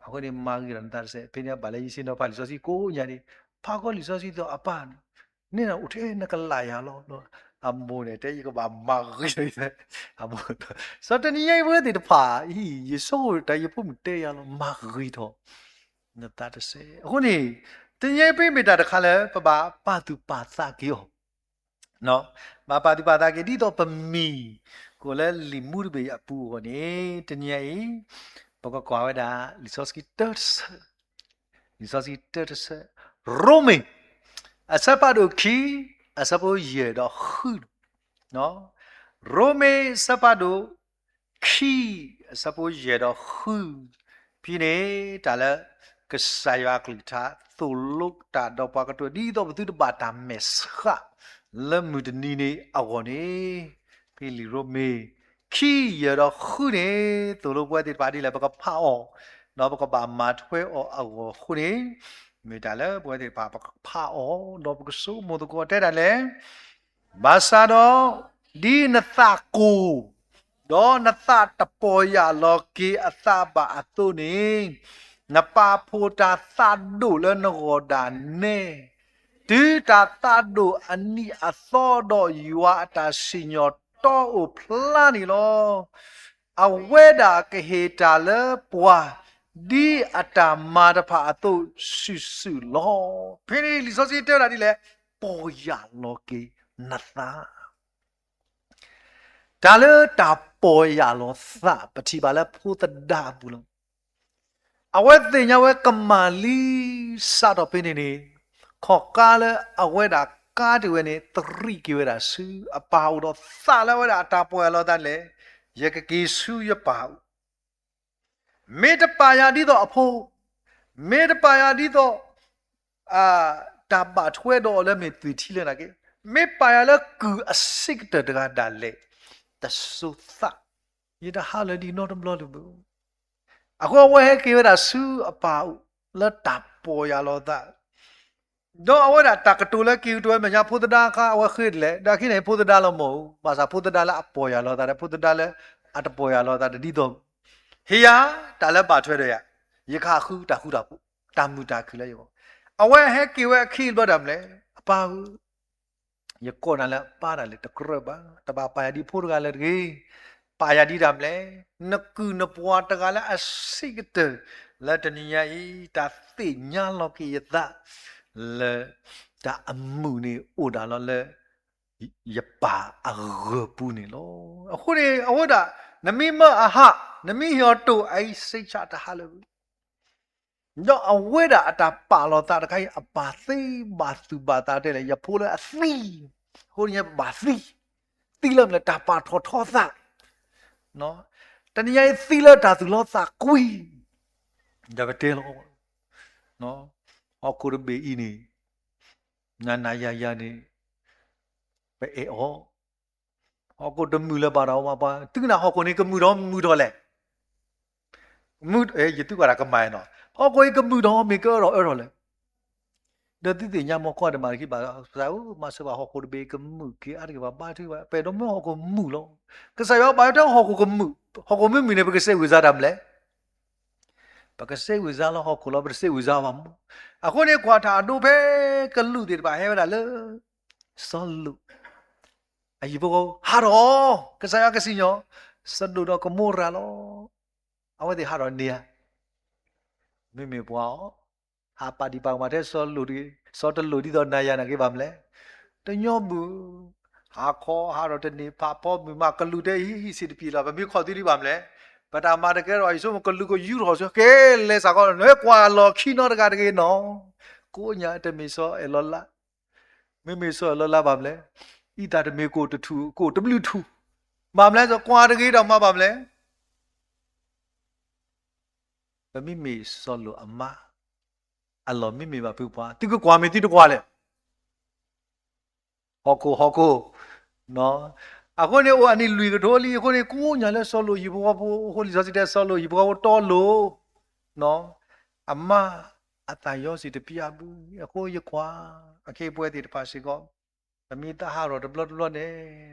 အဃိန့ၣ် မၤဂ့ၤထီၣ်နသးတစဲး. ဖဲန့ၣ်အဘၣ်လၢယဆ့ၣ်နီၤဖးလံာ်စီဆှံကိးညါန့ၣ်, ဖးဃီလံာ်စီဆှံသိးအပၢ်န့ၣ်, န့ၣ်နအိၣ်ထဲနကလၢ်ယၤလီၤ. အမိၢ်န့ၣ်တဲ ယကဘၣ်မၤဂ့ၤထီၣ်ယသး, အမိၢ်, စီၤတနံၤညါအံၤပဝဲသ့ၣ်တဖၣ်အံၤ ယဆိကမိၣ်တၢ်ယဖိမုၣ်တဲယၤလီၤ, မၤဂ့ၤထီၣ် နသးတစဲး. အဃိန့ၣ် တနံၤညါအံၤပမ့ၢ်တၢ်တခါလၢ ပဘၣ်ပာ်သူၣ်ပာ်သးက့ၤအီၤ, ဘၣ်ပာ်သူၣ်ပာ်သးက့ၤ ဒ်သိးပမံၤကအိၣ်လၢလံာ်မူတဘ့ၣ်အပူၤအဂီၢ်န့ၣ် တနံၤညါအံၤ ပကကွၢ်ဝဲဒၣ် လံာ်စီဆှံတၢတဆၢ, လံာ်စီဆှံတၢတဆၢ, ရိမ့ၤ အဆၢဖးဒိၣ်ခံ အဆၢဖိယဲၢ်ဒီးဃု, ရိမ့ၤအဆၢဖးဒိၣ်ခံ အဆၢဖိယဲၢ်ဒီးဃု, ဖဲန့ၣ် တၢ်လၢ ကစၢ်ယွၤအကလုၢ်ကထါ သိၣ်လိတၢ်ဒီးပှၤကတၢၢ် ဒ်သိးပသုတဘၣ်တၢ်မဲာ်ဆှး လၢမုၢ်တနံၤန့ၣ်အဂီၢ်န့ၣ်, ဖဲလံာ်ရိမ့ၤ ခံ ယဲၢ်ဒီးဃုန့ၣ် သိၣ်လိပဝဲသ့ၣ်တဖၣ်ဒ်လဲၣ် ပကဖးအီၤ, ဒီးပကဘၣ်မၤထွဲအီၤအဂီၢ်အဃိန့ၣ်, မ့ၢ်တၢ်လၢပဝဲသ့ၣ်တဖၣ်ပကဖးအီၤ ဒီးပကဆိကမိၣ်သကိးတဲဒၣ်လဲၣ်, ဘၣ်ဆၣ်ဒီး ဒ်နသးကိၢ်, ဒီးနသးတပီၢ်ယၢ်လီၤက့ၤအသးဘၣ်အသိးန့ၣ်, နပာ်ဖှိၣ်တၢ်သးဒိၣ်လၢနဂီၢ်ဒၣ်နဲ, တုၤတၢ်သးဒိၣ်အနံၤအသီဒီး ယွၤအတၢ်စံၣ်ညီၣ်တီအိၣ်ဖျါန့ၣ်လီၤ. အဝဲဒၣ်ကဟ့ၣ်တၢ်လၢပှၤ ဒ်အတၢ်မၤတဖၣ်အသိးစုာ်စုာ်လီၤ. ဖဲန့ၣ်လံာ်စီဆှံတဲဝဲဒၣ်ဒ်လဲၣ်, ပီၢ်ယၢ်လီၤက့ၤနသး တၢ်လၢတၢ်ပီၢ်ယၢ်လီၤသး ပထံၣ်ဘၣ်လၢဖိသဒါအပူၤလီၤ. အဝဲသ့ၣ်ညါဝဲကမၣ်လံ စးထီၣ်ဖဲန့ၣ်န့ၣ်, ခီၣ်ကါလၢအဝဲဒၣ်ကါတ့ၢ်ဝဲန့ၣ် သရံးက့ၤဝဲဒၣ်ဆူအပၢ်အအိၣ်ဒီးသးလၢအဝဲဒၣ်အတၢ်ပီၢ်ယၢ်လီၤသးလဲၣ်, ယကက့ၤဆူယပၢ်အအိၣ် မ့ၢ်တပာ်ယၤဒ်သိးအဖိ, မ့ၢ်တပာ်ယၤဒ်သိး တၢ်ဘၣ်ထွဲဒီးအီၤလၢမ့ၢ်သွံၣ်ထံလၢနာ်က့, မ့ၢ်ပာ်ယၤလၢကုၢ်အဆံးကတၢၢ်တဂၤဒၣ်လဲာ်, တစိၤသး, ယတဟးလၢၤဒံးနီတဘျီလၢၤဘၣ်. အဃိအဝဲဟဲက့ၤဝဲဒၣ်ဆူအပၢ်အအိၣ်လၢတၢ်ပီၢ်ယၢ်လီၤသး ဒီးအဝဲဒၣ်တၢ်ကတိၤလၢက့ၤကတိၤဝဲမဲာ်ညါဖိသဒါအခါ အဝဲဃ့ဒ်လဲၣ်, ဒီးခံန့ၣ် ဖိသဒါလီၤမၢ်ဧိၤ, ဘၣ်ဆၣ်ဖိသဒါလၢအပီၢ်ယၢ်လီၤသးဒီး ဖိသဒါလၢအတပီၢ်ယၢ်လီၤသးတဒ်သိး, ဟ့ၣ်ယၤတၢ်လၢဘၣ်ထွဲဒီးယၤ, ယကဟးဃုတၢ်ဃူတၢ်ဖိး, တၢ်မုာ်တၢ်ခုၣ်လၢယဂီၢ်, အဝဲဟဲက့ၤဝဲအခံဘျီဒၣ်မလဲၣ်, အပၢ်ဧၢ ယကိးနၤလၢအပၢ်ဒၣ်လဲာ်တကြၢးဘၣ်, တဘၣ်ပာ်ယၤဒ်ဖိတဂၤလၢၤတဂ့ၤ, ပာ်ယၤဒ်တၢ်မလဲၣ်, နကုၢ်နပှၤတဂၤလၢအဆံးကတၢၢ်, လၢတနံၤညါအံၤ တၢ်သ့ၣ်ညါလီၤက့ၤယသး, လၢ တၢ်အမုာ်န့ၣ်အိၣ်ဒၣ်လီၤလၢ ယပၢ်အဂၢၢ်ပူၤန့ၣ်လီၤ. အဃိန့ၣ် အဝဲဒၣ် နမ့ၢ်မၢအဟး, နမ့ၢ်ဟ့ၣ်အီၤတိၢ်အံၤ စိတ်ချတဟးလၢၤဘၣ်. ဒီးအဝဲဒၣ်အတၢ်ပာ်လီၤသးတခါအံၤ အပၢ်သ့ဘၣ်သူၣ်ဘၣ်သးတဲလဲၣ် ယဖိလၢအသံ, အဃိန့ၣ်ပဘၣ်သံ, သံလၢမနုၤလဲၣ် တၢ်ပာ်ထီၣ်ထီသး, တနံၤညါအံၤသံလၢတၢ်သူၣ်လီသးကွံ, ဒီးပတဲလီၤ, ဟီၣ်ခိၣ်တဘ့ၣ်အံၤန့ၣ် နၤနၤယၤယၤန့ၣ် ပအဲၣ်အီၤ, ဟီၣ်ခိၣ်တမုာ်လၢၤဘၣ်ဒီး ပှၤသုကနၣ်ဟီၣ်ခိၣ်န့ၣ် ကမုာ်ထီၣ်မုာ်ထီၣ်လဲၣ်, ယသုကွၢ်တၢ်ကမၣ်နီၤ, ဟီၣ်ခိၣ်အံၤကမုာ်ထီၣ်မ့ၢ်ကအၢထီၣ်အၢထီၣ်လဲၣ်, ဒီးသုသ့ၣ်ညါမ့ၢ်ကွၢ်တမၤတခံဘၣ်, ကစၢ်ဧၢ မၤစၢၤဘၣ်ဟီၣ်ခိၣ်တဘ့ၣ်ကမုာ်က့ၤအါတက့ၢ်ဘၣ် ဘါထုကဖၣ်, ပအဲၣ်ဒိးမၢဟီၣ်ခိၣ်မုာ်လီၤ. ကစၢ်ယွၤဘၣ်ယွၤတဲဟီၣ်ခိၣ်ကမုာ်, ဟီၣ်ခိၣ်မ့ၢ်မုာ်န့ၣ် ပကစဲးဝံၣ်စါတၢ်မလဲၣ် ပကစဲးဝံၣ်စါလီၤဟီၣ်ခိၣ်လီၤ ပတစဲးဝံၣ်စါဘၣ်မး. အဃိန့ၣ် ကွၢ်ထီၣ်အဒိဖဲကလူးသ့ၣ်တဖၣ်ဟဲဝဲဒၣ်လၢ စီၤလိာ်, အဟံၣ်ဖိဃီဖိ ဟးထီၣ်, ကစၢ်ယွၤကစံၣ်ညီၣ်, စဒိၣ်ဒီးကမိရၤလီၤ. အဝဲသ့ၣ်ဟးထီၣ်န့ၢ်ဧါ, မ့မ့ၢ်ပှၤအီၤ, ဟးပာ်ဒံးပာ်ကမၣ်ထဲစီၤလိာ်တဂ့ၤ, စီၤတလိာ်ဒ်သိးနၤယၤနာ်က့ဘၣ်မလဲၣ်. တညီဘၣ် ဟးခီဟးထီၣ်တန့ၢ်ဖးဖီမုၢ်မး ကလူးတဲဟံၣ်ဟံၣ်စံးတပျံၤလီၤ ပမ့ၢ်ခီၣ်သုဒံးဘၣ်မလဲၣ်. ပတၢ်မၤတကဲထီၣ် ယဆိကမိၣ်ကလူးကယူထီၣ်ဆၢက့ၤလဲၤစ့ၢ်ကီး နကွၢ်လီၢ်ခံနီတဂၤတဂ့ၤနီၤ. ကိးညါတမ့ၢ်စီၤအဲၣ်လီၤလါ, မ့မ့ၢ်စီၤအဲၣ်လီၤလါဘၣ်မလဲၣ်. အံသၣ်တမ့ၢ်ကိၣ်တထူၣ် ကိၣ်တဘျုးထူၣ်, ဘၣ်မနုၤလဲၣ် ကွၢ်တဂ့ၤဒီးမၤဘၣ်မနုၤလဲၣ်. ပမ့မ့ၢ်စီၤလိာ်အမါ အလီၢ်မ့မ့ၢ်ဘၣ်ဖုပှၤ သုကကွၢ်မ့ၢ်သုတကွၢ်လဲၣ်. ဟီၣ်ခိၣ်ဟီၣ်ခိၣ်, အဃိန့ၣ်အိၣ်အနံၣ်လွံၢ်ကထိလံ အဃိန့ၣ် ကိးညါလၢစီၤလိာ်ဟံၣ်ဖိဃီဖိ အဃိလံာ်စီဆှံတဲစီၤလိာ်ဟံၣ်ဖိဃီဖိတီလိၤ အမါအသးယီၤစံၣ်တပျၢ်ဘု အဃိယကွၢ် အခ့အပှဲၤသ့ၣ်တဖၣ်စ့ၢ်ကီး ပမ့ၢ်သးဟးထီၣ်တဘျီတဘျီန့ၣ်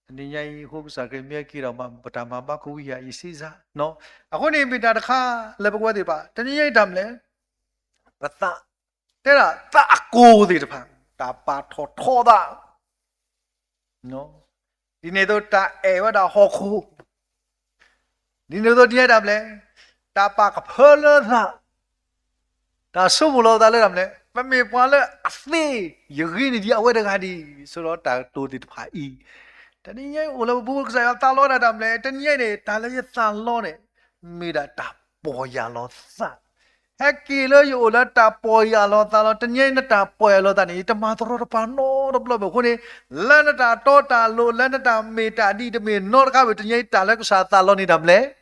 တနံၤညါအံၤ အဃိကစၢ်ခရံာ်မ့ၢ်က့ၤဒီး ပတၢ်မၤဘၣ်ကဝံယၤအံၤစ့စ့, အဃိန့ၣ်မ့ၢ်တၢ်တခါလၢပဝဲသ့ၣ်တဖၣ် တနံၤညါအံၤတၢ်မနုၤလဲၣ်, ပသး တဲဒၣ်သးအကိၢ်သ့ၣ်တဖၣ် တၢ်ပာ်ထီၣ်ထီသး ဒ်န့ၣ်အသိးတၢ်အဲၣ်ဝဲဒၣ်ဟီၣ်ခိၣ်, ဒ်န့ၣ်အသိးတနံၤညါအံၤတၢ်မနုၤလဲၣ်, တၢ်ပာ်ကဖၢလၢသး တၢ်ဆိကမိၣ်လီၤသးလၢတၢ်မနုၤလဲၣ်, ပမ့ၢ်ပှၤလၢအသ့ ယဂ့ၤန့ၢ်ဒံးအဝဲတဂၤဒံး ဆိဒီးတၢ်ကတိၤသ့ၣ်တဖၣ်အံၤ, တနံၤညါအံၤအိၣ်လၢပပူၤကစၢ်ယွၤသးလီဝဲဒၣ်တၢ်မနုၤလဲၣ်, တနံၤညါအံၤန့ၣ် တၢ်လၢယသးလီန့ၣ် မ့ၢ်ဒၣ်တၢ်ပီၢ်ယၢ်လီၤသး, ဟဲက့ၤလၢယအိၣ်လၢတၢ်ပီၢ်ယၢ်လီၤသးလီၤ, တနံၤညါအံၤနတၢ်ပီၢ်ယၢ်လီၤသးန့ၣ် ယတမၤတရီတပါနီတဘျီဘၣ်အဃိန့ၣ်, လၢနတၢ်တီတၢ်လိၤ လၢနတၢ်မ့ၢ်တၢ်ဒ်တမ့ၢ်နီတခါဘၣ် တနံၤညါအံၤတၢ်လၢကစၢ်သးလီန့ၣ်တၢ်မနုၤလဲၣ်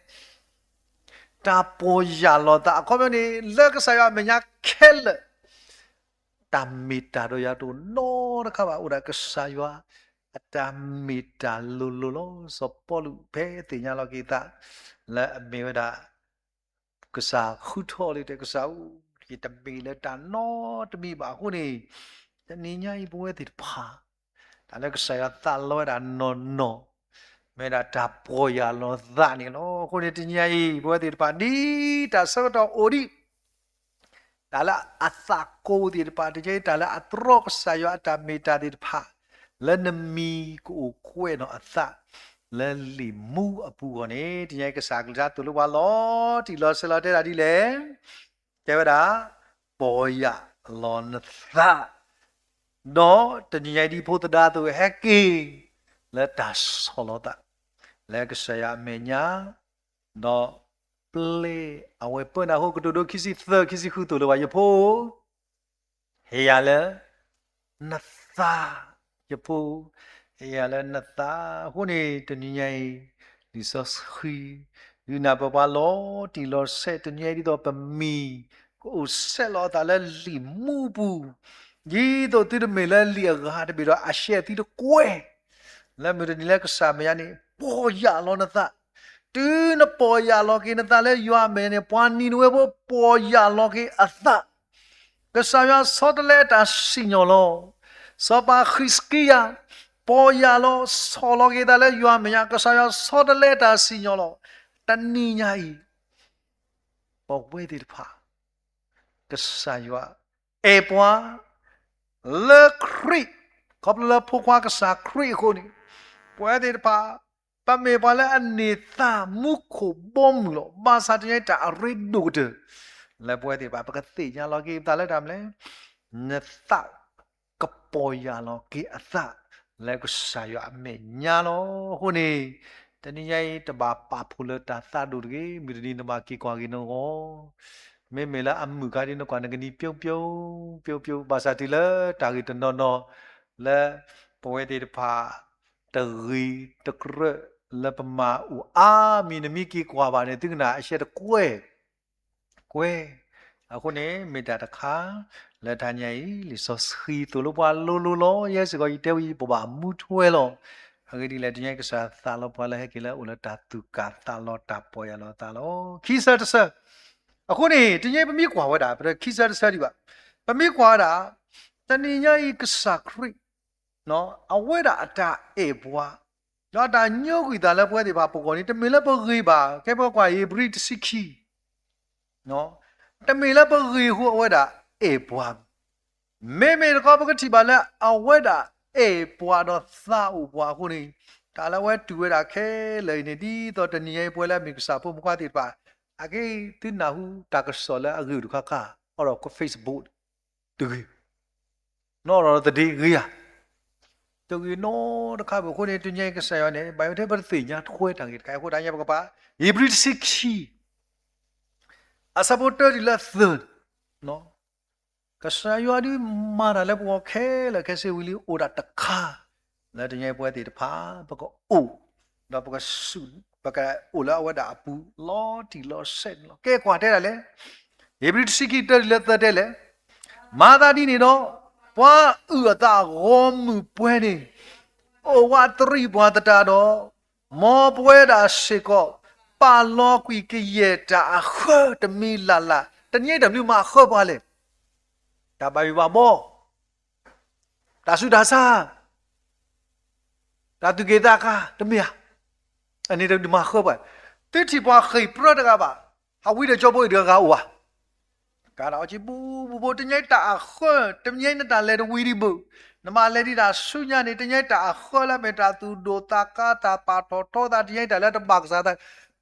တၢ်ပီၢ်ယၢ်လီၤသး အခီပညီန့ၣ် လၢကစၢ်ယွၤအမဲာ်ညါခဲလၢာ် တၢ်မ့ၢ်တၢ်ဒီးယၤတအိၣ်နီတခါဘၣ် အိၣ်ဒၣ်ကစၢ်ယွၤ အတၢ်မ့ၢ်တၢ်လိၤလိၤလီၤ. စီၤပီလူးဖဲသ့ၣ်ညါလီၤက့ၤသး လၢအမ့ၢ်ဝဲဒၣ် ကစၢ်ဃုထၢအီၤလံ တဲကစၢ်ဧၢ, ယတမ့ၢ်လၢတၢ်နီတမံၤဘၣ်အဃိန့ၣ်, တနံၤညါအံၤပဝဲသ့ၣ်တဖၣ် တၢ်လၢကစၢ်ယွၤသးလီဝဲဒၣ်နီၢ်နီၢ် မ့ၢ်ဒၣ်တၢ်ပီၢ်ယၢ်လီၤသးန့ၣ်လီၤ. အဃိန့ၣ်တနံၤညါအံၤ ပဝဲသ့ၣ်တဖၣ် ဒ်တၢ်ဆၢကတီၢ်အိၣ်ဒံး တၢ်လၢအသးကိၢ်သ့ၣ်တဖၣ် တကဲတၢ်လၢအတြီကစၢ်ယွၤအတၢ်မ့ၢ်တၢ်သ့ၣ်တဖၣ် လၢနမံၤကအိၣ်ကွဲးနီၣ်အသး လၢလံာ်မူအပူၤအဂီၢ်န့ၣ် တနံၤညါအံၤကစၢ်အကလုၢ်ကထါသိၣ်လိပှၤလီၤတံၢ်လီၤဆဲးလီၤတဲဒၣ်ဒ်လဲၣ် တဲဝဲဒၣ် ပီၢ်ယၢ်လီၤနသး ဒီးတနံၤညါအံၤဒ်ဖိသဒါအသိး ဟဲက့ၤ လၢတၢ်ဆီၣ်လီၤသး လၢကစၢ်ယွၤအမဲာ်ညါ ဒီးပျဲအဝဲပၢနၢ်ဟူကတိၤဒိခံဆံသၢ ခံဆံဃုသိၣ်လိပှၤ ယဖိ ဟ့ၣ်ယၤလၢ နသး ယဖိ ဟ့ၣ်ယၤလၢနသး အဃိန့ၣ် တနံၤညါအံၤ လံာ်စီဆှံ ဒုးနၢ်ပၢၢ်ပှၤလီၤတံၢ်လီၤဆဲး တနံၤညါအံၤဒ်သိးပမံၤ ကအိၣ်ဆဲးလီၤအသးလၢလံာ်မူအပူၤ ဒ်သိးသုတမ့ၢ်လၢလံာ်အဂၤတဘ့ၣ်ဒီးအရှဲသုတကွဲ လၢမုၢ်တနံၤလၢကစၢ်မဲာ်ညါန့ၣ် ပီၢ်ယၢ်လီၤနသး တုၤနပီၢ်ယၢ်လီၤက့ၤနသးလၢယွၤအမဲာ်ညါန့ၣ် ပှၤနံၤနဝ့ဖိပီၢ်ယၢ်လီၤက့ၤအသး ကစၢ်ယွၤဆီတလဲအတၢ်စံၣ်ညီၣ်လီၤ. စီၤပၤဃံးစကံယၤ ပီၢ်ယၢ်လီၤ ဆီၣ်လီၤက့ၤသးလၢယွၤမဲာ်ညါ ကစၢ်ယွၤဆီတလဲအတၢ်စံၣ်ညီၣ်လီၤ. တနံၤညါအံၤ ပဝဲသ့ၣ်တဖၣ် ကစၢ်ယွၤအဲၣ်ပှၤ လၢခရံာ် ခီဖျိလၢဖိခွါကစၢ်ခရံာ်အဃိန့ၣ် ပဝဲသ့ၣ်တဖၣ် ပမ့ၢ်ပှၤလၢအန့ၢ်သးမူခိၣ်ဘီမုၢ်လီၤ. ဘၣ်ဆၣ်တနံၤညါအံၤတၢ်အရ့ဒိၣ်ကတၢၢ် လၢပဝဲသ့ၣ်တဖၣ် ပကသ့ၣ်ညါလီၤက့ၤပသးလၢတၢ်မနုၤလဲၣ် နသးကပီၢ်ယၢ်လီၤက့ၤအသး လၢကစၢ်ယွၤအမဲာ်ညါလီၤ. အဃိန့ၣ် တနံၤညါအံၤ တဘၣ်ပာ်ဖှိၣ်လၢတၢ်သးဒိၣ်တဂ့ၤ, မုၢ်တနံၤနဘၣ်က့ၤကွၢ်က့ၤနဂီၢ်, မ့မ့ၢ်လၢအမုာ်ခါဒ်နကွၢ်နကနံၤပျိပျိ ပျိပျိ ဘၣ်ဆၣ်တုၤလၢတၢ်ဂ့ၢ်တနီၤနီၤ လၢပဝဲသ့ၣ်တဖၣ် တဂ့ၤတကြၢး လၢပမၤအိၣ်အါမံၤ နမ့ၢ်က့ၤကွၢ်ဘၣ်န့ၣ် သုကနၣ်အရှဲတကွဲ ကွဲး, အဃိန့ၣ် မ့ၢ်တၢ်တခါ လၢတနံၤညါအံၤ လံာ်စီဆှံသိၣ်လိပှၤလိၤလိၤလီၤ. ယဲစ့ၢ်ကီးယတဲဝဲယံၤ ပဘၣ်မူထွဲလီၤ. အဂ့ၢ်ဒ်လဲၣ် တနံၤညါအံၤ ကစၢ်သးလီပှၤလၢဟဲက့ၤလၢအအိၣ်လၢတၢ်သူၣ်ကၢ်သးလီၤ တၢ်ပီၢ်ယၢ်လီၤသးလီၤ. ခံဆၢတဆၢ, အဃိန့ၣ် တနံၤညါအံၤ ပမ့ၢ်ကွၢ်ဝဲဒၣ် ပတခံဆၢတဆၢဒံးဘၣ်, ပမ့ၢ်ကွၢ်ဝဲဒၣ် တနံၤညါအံၤ ကစၢ်ခရံာ် အဝဲဒၣ်အတၢ်အဲၣ်ပှၤ ဒီးအတၢ်ညိကွံာ်သးလၢပဝဲသ့ၣ်တဖၣ်အပူၤအဂီၢ်န့ၣ် တမ့ၢ်လၢပဂ့ၤဘၣ်. ကဲပကွၢ်ဧ့ၤဘြံၤတဆံခံ, တမ့ၢ်လၢပဂ့ၤအဃိ အဝဲဒၣ်အဲၣ်ပှၤ, မ့မ့ၢ်တခီ ပကထံၣ်ဘၣ်လၢ အဝဲဒၣ်အဲၣ်ပှၤဒီးသးအိၣ်ပှၤအဃိန့ၣ်, တၢ်လၢအဝဲတူၢ်ဝဲဒၣ်ခဲလၢာ်အံၤန့ၣ် ဒ်သိးတနံၤညါအံၤ ပဝဲလၢအမ့ၢ်ကစၢ်ဖိမုၣ်ဖိခွါသ့ၣ်တဖၣ်, အက့ သုနၢ်ဟူတၢ်ကစီၣ်လၢအဂ့ၢ်အိၣ်တခါခါ အိၣ်ဒီး Facebook တဂ့ၤ နီၢ်ဒီးသဒ့ဂ့ၤဧါ, တဂ့ၤနီတခါဘၣ်အဃိန့ၣ် တနံၤညါအံၤ ကစၢ်ယွၤန့ၣ် ဘၣ်ယိၣ်ထဲပတသ့ၣ်ညါထွဲတၢ်ဂ့ၢ်တခါအံၤအဃိ တနံၤညါပကပာ် ဧ့ၤဘြံၤတဆံခံ အဆၢဖိတၢတုၤလၢသၢန့ၣ်, ကစၢ်ယွၤဒုးမၤတၢ်လၢပဂီၢ်ခဲလၢာ်ခဲဆ့ဝံၤလံ အိၣ်ဒၣ်တခါ, လၢတနံၤအံၤပဝဲသ့ၣ်တဖၣ် ပကအိၣ်, ဒီးပကစူၢ်, ပကအိၣ်လၢအဝဲဒၣ်အပူၤ လီၤတံၢ်လီၤဆဲးန့ၣ်လီၤ. ကဲကွၢ်တဲဒၣ်လဲၣ်, ဧ့ၤဘြံၤတဆံခံ တၢတုၤလၢသၢတဲလဲၣ်, မၤသးဒ်န့ၣ်ဒီး, ပှၤအုၣ်အသးဂီၢ်မုၢ်ပှဲၤန့ၣ်, အိၣ်ဝးတရံးပှၤသတးဒီး, မ်ပဝဲဒၣ်စ့ၢ်ကီး ပာ်လီၤကွံာ်ကယဲၢ်တၢ်အဃၢတမံၤလၢ်လၢ်. တနံၤအံၤတၢ်မနုၤမၤအဃၢပှၤလဲၣ်. တၢ်ဘၣ်ယိၣ်ဘၣ်ဘီ, တၢ်ဆူးတၢ်ဆါ, တၢ်သူၣ်က့ၣ်သးကါ တမ့ၢ်ဧါ. အန့ၣ်တမၤဃၢပှၤ, သုထံၣ်ပှၤဃ့ၢ်ပြၢတဂၤဘၣ်, ဟးဝံဒီးကၠိဖိအံၤတဂၤဂၤအိၣ်ဧါ. ကါဒၣ်အီၤက့ၤဘူးဘူးဘူး, တနံၤအံၤတၢ်အဃၢ, တနံၤအံၤနတၢ်လဲၤတဝံၤဒံးဘၣ်, နမၤလဲၤဒံးတၢ်ဆူညါန့ၣ် တနံၤအံၤတၢ်အဃၢလၢမ့ၢ်တၢ်သူၣ်ဒိၣ်သးကါ တၢ်ပာ်ထီၣ်ထီသး တနံၤအံၤတၢ်လၢတဘၣ်ကစၢ်သး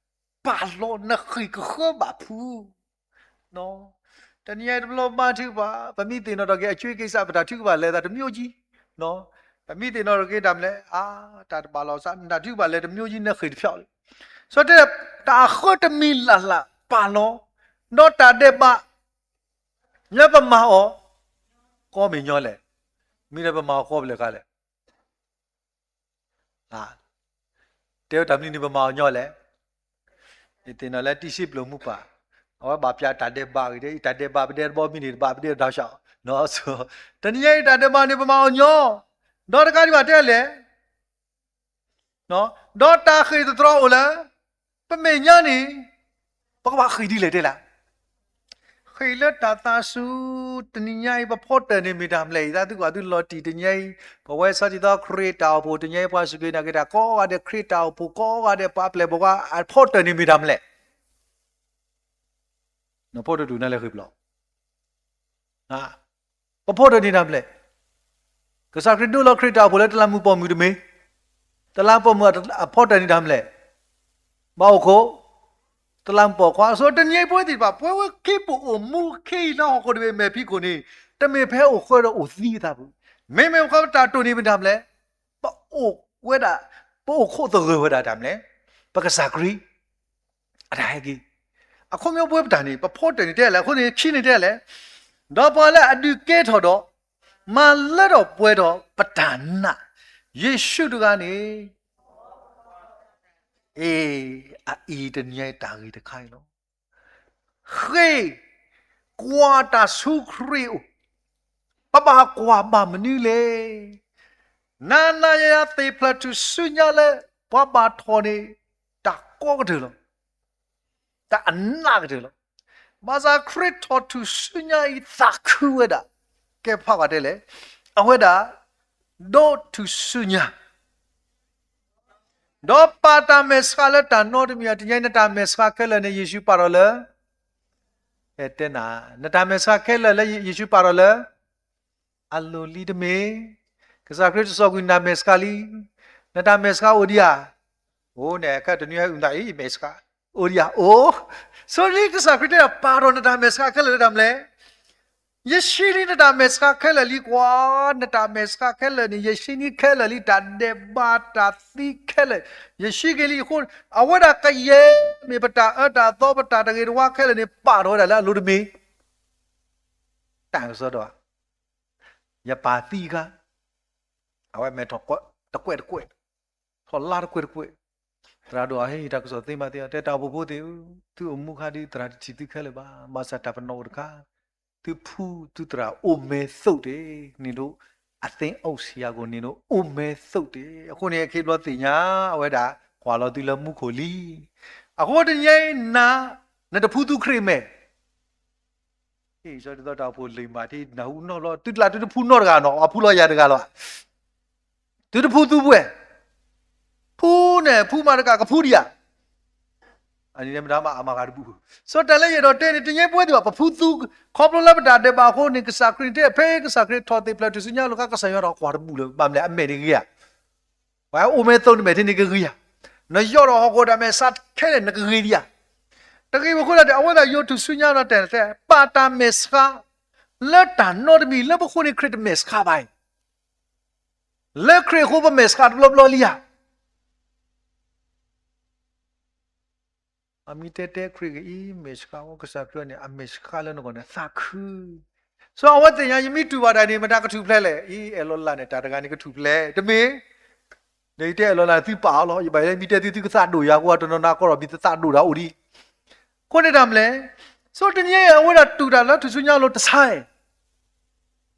ပာ်လီၤနဃ့ၢ်ကဃၢဘၣ်ဖုး. တနံၤအံၤတဘျီဘါထုကဖၣ်, ပမ့ၢ်သ့ၣ်နီၣ်ထီၣ်က့ၤအကၠွ့က့ၤစး ပတၢ်ထုကဖၣ်လဲၤသးတမံၤအိၣ်ကံ, ပမ့ၢ်သ့ၣ်နီၣ်ထီၣ်က့ၤတၢ်မနုၤလဲၣ်, အါ, တၢ်တဘၣ်လီၤစး နတၢ်ထုကဖၣ်လဲၤတမံၤအိၣ်ကံ နဃ့ၢ်တဖျီလၢၤ. စီၤတဲ တၢ်အဃၢတမံၤလၢ်လၢ်ပာ်လီၤ, ဒီးတၢ်ဒဲးဘး လၢပမၤအီၤ ကီမ့ၢ်ညီလဲၣ်, မ့ၢ်လၢပမၤအီၤကီဖျၢၣ်ခါလဲၣ်. တဲဝဲတၢ်မနုၤန့ၣ် ပမၤအီၤညီလဲၣ်. ယသ့ၣ်နီၣ်လၢတံၢ်စံးပျိာ်မူပၢ်, အဝဲဘၣ်ပျၢ်တၢ်ဒဲးဘးဂ့ၤ, တၢ်ဒဲးဘးပဒဲတဘီမံၤန့ၣ် တဘၣ်ပဒဲတၢ်ဆှီ, တနံၤအံၤတၢ်ဒဲးဘးန့ၣ် ပမၤအီၤညီ, ဒီးတကးဒံးဘၣ်တဲလဲၣ် ဒီးတၢ်ဃ့ၢ်သတြီၤအိၣ်လၢ ပမဲာ်ညါန့ၣ် ပကဘၣ်ဃ့ၢ်ဒ်လဲၣ်တဲလၢ ဃ့ၢ်လၢတၢ်သးစူၤ, တနံၤညါအံၤ ပဖီတၢၢ်န့ၣ်မ့ၢ်တၢ်မနုၤလဲၣ်, ယသးသုကွၢ်သုလီၤတံၢ်တနံၤအံၤ, ပဝဲစီၤတံၤသီခရံာ်တၢ်အိၣ်ဖှိၣ်တနံၤအံၤ ပှၤစူၢ်က့ၤနာ်က့ၤတၢ်ကိးဂၤဒဲး ခရံာ်တၢ်အိၣ်ဖှိၣ်ကိးဂၤဒဲး ပှၤပျဲၢ်ဘိၣ်ဂၤအဖီတၢၢ်န့ၣ်မ့ၢ်တၢ်မနုၤလဲၣ်. နဖီတၢၢ်ဒူၣ်နၤလဲၤဃ့ၢ်ဘျီ ပဖီတၢၢ်န့ၣ်တၢ်မနုၤလဲၣ်. ကစၢ်ခရံာ်ဒိလီၤခရံာ်တၢ်အိၣ်ဖှိၣ်လၢတလးမူးပိာ်မုၣ်တမ့ၢ်, တလးမူးပိာ်မုၣ်အဖီတၢၢ်န့ၣ်တၢ်မနုၤလဲၣ်. ဘၣ်အိၣ်ခိး တလးမူးပိာ်ခွါ, စီၤတနံၤအံၤပဝဲသ့ၣ်တဖၣ် ပဝဲဝဲခ့ပိာ်အိၣ်မူခ့အံၤလၢဟီၣ်ခိၣ်တဘ့ၣ်မဲာ်ဖံးခိၣ်န့ၣ်, တမ့ၢ်ဖဲအိၣ်ဃၢဒီးအိၣ်သံအသးပူၤ, မ့မ့ၢ်ပှၤပတၢ်တိာ်န့ၣ်မ့ၢ်တၢ်မနုၤလဲၣ်. ပအိၣ်ဝဲဒၣ်, ပအိၣ်ခိးသဂၢၢ်ဝဲဒၣ်တၢ်မနုၤလဲၣ်, ပကစၢ်ခရံာ် အတၢ်ဟဲက့ၤ, အခီပညီပဝဲပတၢ်န့ၣ် ပဖီတၢၢ်န့ၣ်တဲလဲၣ်, အဃိန့ၣ်ခံန့ၣ်တဲလဲၣ်, ဒီးပှၤလၢအဒုးကဲထီၣ်ဒီး မၤလၢထီၣ်ပှဲၤထီၣ်ပတၢ်နာ်, ယ့ၣ်ၡူးတဂၤန့ၣ်, အ့, အအံၤတနံၤအံၤတၢ်ဂ့ၢ်တခါအံၤလီၤ. ဃ့ၢ်, ကွၢ်တၢ်ဆူခရံာ်အိၣ်, ပဘၣ်ကွၢ်ဘၣ်မနုၤလဲၣ်. နၤနၤယၤယၤသ့ၣ်ဖျၢၣ်ထူၣ်စုညါလၢ ပှၤဘၣ်ထီၣ်န့ၣ် တၢ်ကီကတၢၢ်လီၤ. တၢ်အနးကတၢၢ်လီၤ. ဘၣ်ဆၣ်ခရံာ်ထီၣ်ထူၣ်စုညါအံၤသးခုဝဲဒၣ်, ကဲဖးကွၢ်တဲလဲၣ်, အဝဲဒၣ် ဒိးထူၣ်စုညါ ဒီးပာ်တၢ်မဲာ်ဆှးလၢတၢ်နီတမံၤအံၤ, တနံၤအံၤနတၢ်မဲာ်ဆှးခဲလၢာ်န့ၣ် ယ့ၣ်ၡူးပာ်ထီၣ်လၢ, တဲနၤ, နတၢ်မဲာ်ဆှးခဲလၢာ်လၢယ့ၣ်ၡူးပာ်ထီၣ်လၢ အလိၤလံတမ့ၢ်, ကစၢ်ခရံာ်တစိာ်ကွံာ်နတၢ်မဲာ်ဆှးလံ, နတၢ်မဲာ်ဆှးအိၣ်ဒံးဧါ, အိၣ်န့ၣ် ခဲတနွံဟဲအုၣ်သးအံၤ ယမဲာ်ဆှး, အိၣ်ဒံးဧါ, အိၣ်, ဆိလံကစၢ်ခရံာ်တဲဒၣ်ပာ်ထီၣ်နတၢ်မဲာ်ဆှးခဲလၢာ်လၢတၢ်မနုၤလဲၣ်. ယဆှံလံနတၢ်မဲာ်ဆှးခဲလၢာ်လံကွၢ်, နတၢ်မဲာ်ဆှးခဲလၢာ်န့ၣ် ယဆှံန့ၢ်ခဲလၢာ်လံ တၢ်ဒဲးဘးတၢ်သံခဲလၢာ်, ယဆှံက့ၤလံအဃိ, အဝဲဒၣ်ကယဲၢ်မ့ၢ်ပတၢ်အၢတၢ်သီပတၢ်တဂ့ၤတဝါခဲလၢာ်န့ၣ် ပာ်ထီၣ်ဝဲဒၣ်လၢအလိၤတမ့ၢ် တၢ်ကစီဒီး, ယပၢ်သံအခါ, အဝဲမဲာ်ထီၣ်တကွဲးတကွဲး, ထီၣ်လါတကွဲးတကွဲး, သရၣ်ဒိၣ်အဟ့ၣ်တၢ်ကစီၣ်သ့မးသ့, တဲတၢ်အိၣ်ဖှိၣ်ဖိသ့ၣ်ဧၢ, သုအိၣ်မူခါဒ်သရၣ်တထံၣ်သုခဲလၢာ်ဘၣ်, ဘၣ်ဆၣ်တၢ်ပနီၣ်အိၣ်တခါ, သုဖုသုသရၣ်အိၣ်မဲာ်သိးတ့ၢ်, န့ၣ်ဒိး, အသ့အိၣ်ဆံးယၤကိာ်န့ၣ်ဒိး အိၣ်မဲာ်သိးတ့ၢ်, အဃိန့ၣ် အခ့ဘျီသ့ၣ်ညါ, အဝဲဒၣ်ကွၢ်လီၤသုလၢမူခိၣ်လံ, အဃိတနံၤအံၤနၤ, နတဖုသူခရံာ်မဲာ် ဟ့ၣ်စီၤတံၤသီတၢ်အိၣ်ဖှိၣ်လံၤမး ထံနၢ်ဟူနီတဘျီ, သုတလးသုတဖုနီတဂၤနီၤ, အဖုလီၤယၤတဂၤလီၤ, သုတဖုသူပှဲၤ, ဖုန့ၣ် ဖုမၤတကးကဖုဒံးဧါ, အန့ၣ်မတၤမၤအမၤဂၤတဘူၣ်, စီၤတၢ်လၢယအဲၣ်ဒိးတဲန့ၣ် တနံၤအံၤပဝဲသ့ၣ်ဘၣ် ပဖုသူ, ခီဖျိလၢပတၢ်ဒဲးဘးအဃိန့ၣ် ကစၢ်ခရံာ်တဲ ဖဲကစၢ်ခရံာ်ထီၣ်သ့ၣ်ဖျၢၣ်ထူၣ်စုညါလိာ်ခါ ကစၢ်ယွၤဒီးကွၢ်တဘူၣ်လၢၤ, ဘၣ်မနုၤလဲၣ်အမဲာ်န့ၣ်ဂ့ၤဧါ ပှၤအိၣ်မဲာ်သိးနမဲာ်ထံန့ၣ်ကဂ့ၤဧါ, နယီၢ်ဒီးဟီၣ်ခိၣ်တၢ်မဲာ်ဆှးခဲလၢာ်န့ၣ်ကဂ့ၤဒံးဧါ, တဂ့ၤဘၣ်အဃိသတးဒီး အဝဲသ့ၣ်ယိးထူၣ်စုညါဒီးတဲ, ပာ်တၢ်မဲာ်ဆှး လၢတၢ်နီတမံၤ လၢပဃိန့ၣ်ခရံာ်တမဲာ်ဆှးဘၣ်အံၤ, လၢခရံာ်အဃိပမဲာ်ဆှးတဘျီဘျီလံဧါ အမ့ၢ်တဲတဲခရံာ်ကအံၤ မဲာ်ဆှးအဃိ ကစၢ်ခရံာ်န့ၣ် အမဲာ်ဆှးလၢနဂီၢ်န့ၣ် သးခု, စီၤအဝဲသ့ၣ်ညါ ယမ့ၢ်တူၢ်ဘၣ်တၢ်န့ၣ် မတၤကထူၣ်ဖျဲးလဲၣ်, အံၤအဲၣ်လီၤလၢ်န့ၣ် တၢ်တဂၤန့ၣ်ကထူၣ်ဖျဲး, တမ့ၢ်, ဒီးယတဲအလီၤနၤ သုပာ်အီၤလီၤ. ယဘၣ်ယဲမ့ၢ်တဲသု သုကသးဒိၣ်ယၤ ကွၢ်တနီၤနီၤကီၢ်ဒီး မ့ၢ်သုသးဒိၣ်တၢ်အိၣ်ဒံး. အဃိန့ၣ်တၢ်မနုၤလဲၣ်, ဆိတနံၤအံၤ အဝဲဒၣ်တူၢ်တၢ်လၢထူၣ်စုညါလိၤတဆါအံၤ,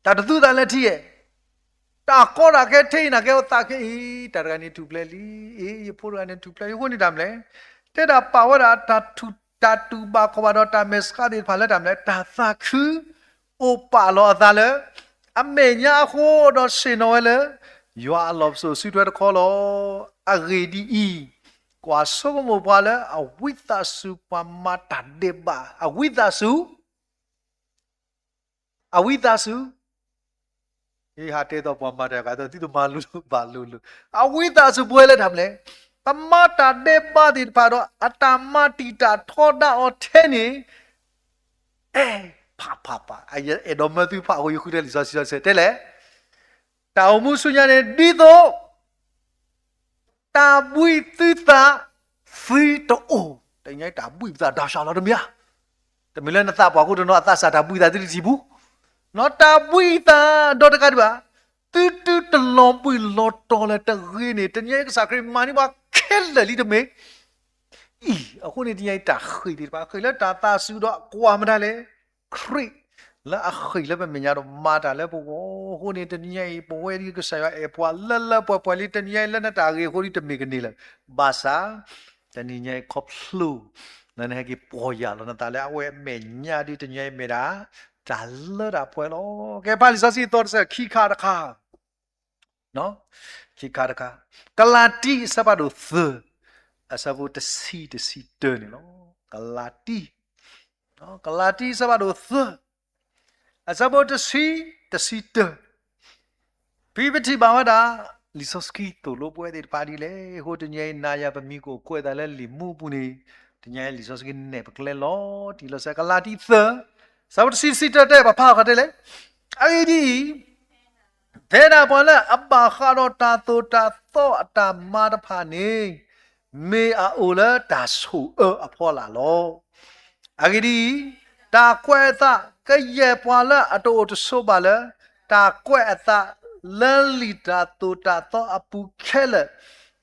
တၢ်တသူသးလၢထံဧဲ, တၢ်ကီတၢ်ခဲထဲအံၤ နကဲအသးခဲအံၤ, တၢ်တဂၤန့ၣ်ထူၣ်ဖျဲးလံ, အ့ ယဖိတဂၤန့ၣ်ထူၣ်ဖျဲးလံ. အဃိန့ၣ်တၢ်မနုၤလဲၣ်, တဲဒၣ်ပာ်ဝဲဒၣ် တၢ်တူၢ်ဘၣ်ခီၣ်ဘၣ်ဒီးတၢ်မဲာ်ဆှးသ့ၣ်တဖၣ်လၢတၢ်မနုၤလဲၣ်, တၢ်သးခု အိၣ်ပာ်လီၤအသးလၢ အမဲာ်ညါအဃိဒီးဆ့ၣ်နီၤဝဲလၢ ယွၤအလီၢ်ပစိာ်စုထွဲတခီလီၤ. အဂ့ၢ်ဒ်အံၤ, ကွၢ်ဆိကမိၣ်ပှၤလၢအဝံသးစူၤ ပှၤမၤတၢ်ဒဲးဘး အဝံသးစူၤ အဝံသးစူၤ, ယဟးတဲသိးပှၤမၤတၢ်ဂၤဒီး သုတမၤလိဘၣ်လိၤလိၤ, အဝံသးစူၤပဝဲလၢတၢ်မနုၤလဲၣ်, ပမၤတၢ်ဒဲးဘးသ့ၣ်တဖၣ်ဒီး အတၢ်မၤတံာ်တာ်ထီဒါအီၤထဲန့ၣ်, အဲ, ဖးဖးဖး, အဲၣ်ဒိးမၢသုဖးအဃိ ယဃုထၢလံာ်စီဆှံတဲလဲၣ်, တၢ်အိၣ်မူဆူညါန့ၣ် ဒ်သိး တၢ်ဘှံးသုသးသုတအိၣ်, တနံၤအံၤတၢ်ဘှံးပသး ဒါစၢ်လီၤ တမ့ၢ်ဧါ, တမ့ၢ်လၢနသးပှၢ်ခိၣ်တနီၤ အသးစၢ်တၢ်ဘှံးသးသုတထံၣ်ပူၤ, နီၢ်တၢ်ဘှံးသးဒီးတကးဒံးဘၣ်, သုတုၤတလီၤဘှံးလီၤတီၤလၢၤတဂ့ၤန့ၣ် တနံၤအံၤကစၢ်ခရံာ်မၤန့ၢ်ပှၤခဲလၢာ်လံ တမ့ၢ် အံၤ, အဃိန့ၣ် တနံၤအံၤတၢ်ဃ့ၢ်သ့ၣ်တဖၣ် ဃ့ၢ်လၢတၢ်သးစူၤဒီးကွၢ်မတၤလဲၣ်, ခရံာ်လၢအဃ့ၢ်လၢပမဲာ်ညါဒီးမၤတၢ်လၢပဂီၢ်, အဃိန့ၣ် တနံၤအံၤ ပဝဲဒၣ်ကစၢ်ယွၤအဲၣ်ပှၤလၢလၢပှဲၤပှဲၤလံ, တနံၤအံၤလၢနတၢ်ဂ့ၤအဃိဒီးတမ့ၢ်ကန့ၢ်လၢၤဘၣ်ဆၣ်, တနံၤညါအံၤခီဖျိ လၢနဟဲက့ၤပီၢ်ယၢ်လီၤနသးလၢအဝဲအမဲာ်ညါဒီး တနံၤအံၤမ့ၢ်ဒၣ် တၢ်လၢတၢ်ပှဲၤလီၤ. ကဲ ဖးလံာ်စီဆှံသီတဆၢ ခံခါတခါ ခံခါတခါ, ကလၤတံ အဆၢဖးဒိၣ်သၢ, အဆၢဖိတဆံ တဆံတၢန့ၣ်လီၤ. ကလၤတံ, ကလၤတံ အဆၢဖးဒိၣ်သၢ, အဆၢဖိတဆံ, တဆံတၢ, ဖဲပထံၣ်ဘၣ်ဝဲဒၣ် လံာ်စီဆှံသိၣ်လိပဝဲသ့ၣ်တဖၣ်ဒ်လဲၣ်, အဃိတနံၤအံၤ နၤယၤပမံၤကအိၣ်ကွဲးသးလၢလံာ်မူအပူၤန့ၣ်, တနံၤအံၤလံာ်စီဆှံနဲၣ်ပကျဲလီၤတံၢ်လီၤဆဲး ကလၤတံသၢ, ဆၢဖိတဆံ တဆံတၢ တဲဘၣ်ဖးအီၤခီတဲလဲၣ်, အဂ့ၢ်ဒ်အံၤ, ဖဲဒၣ်ပှၤလၢအဘၣ်ဃးဒီးတၢ်သိၣ်တၢ်သီအတၢ်မၤတဖၣ်န့ၣ်, မ့ၢ်အအိၣ်လၢတၢ်ဆိၣ်အၢအဖီလာ်လီၤ. အဂ့ၢ်ဒ်အံၤ, တၢ်ကွဲးအသးကယဲၢ်ပှၤလၢအတအိၣ်တဆိးဘၣ်လၢ တၢ်ကွဲးအသးလၢလံာ်တၢ်သိၣ်တၢ်သီအပူၤခဲလၢာ်,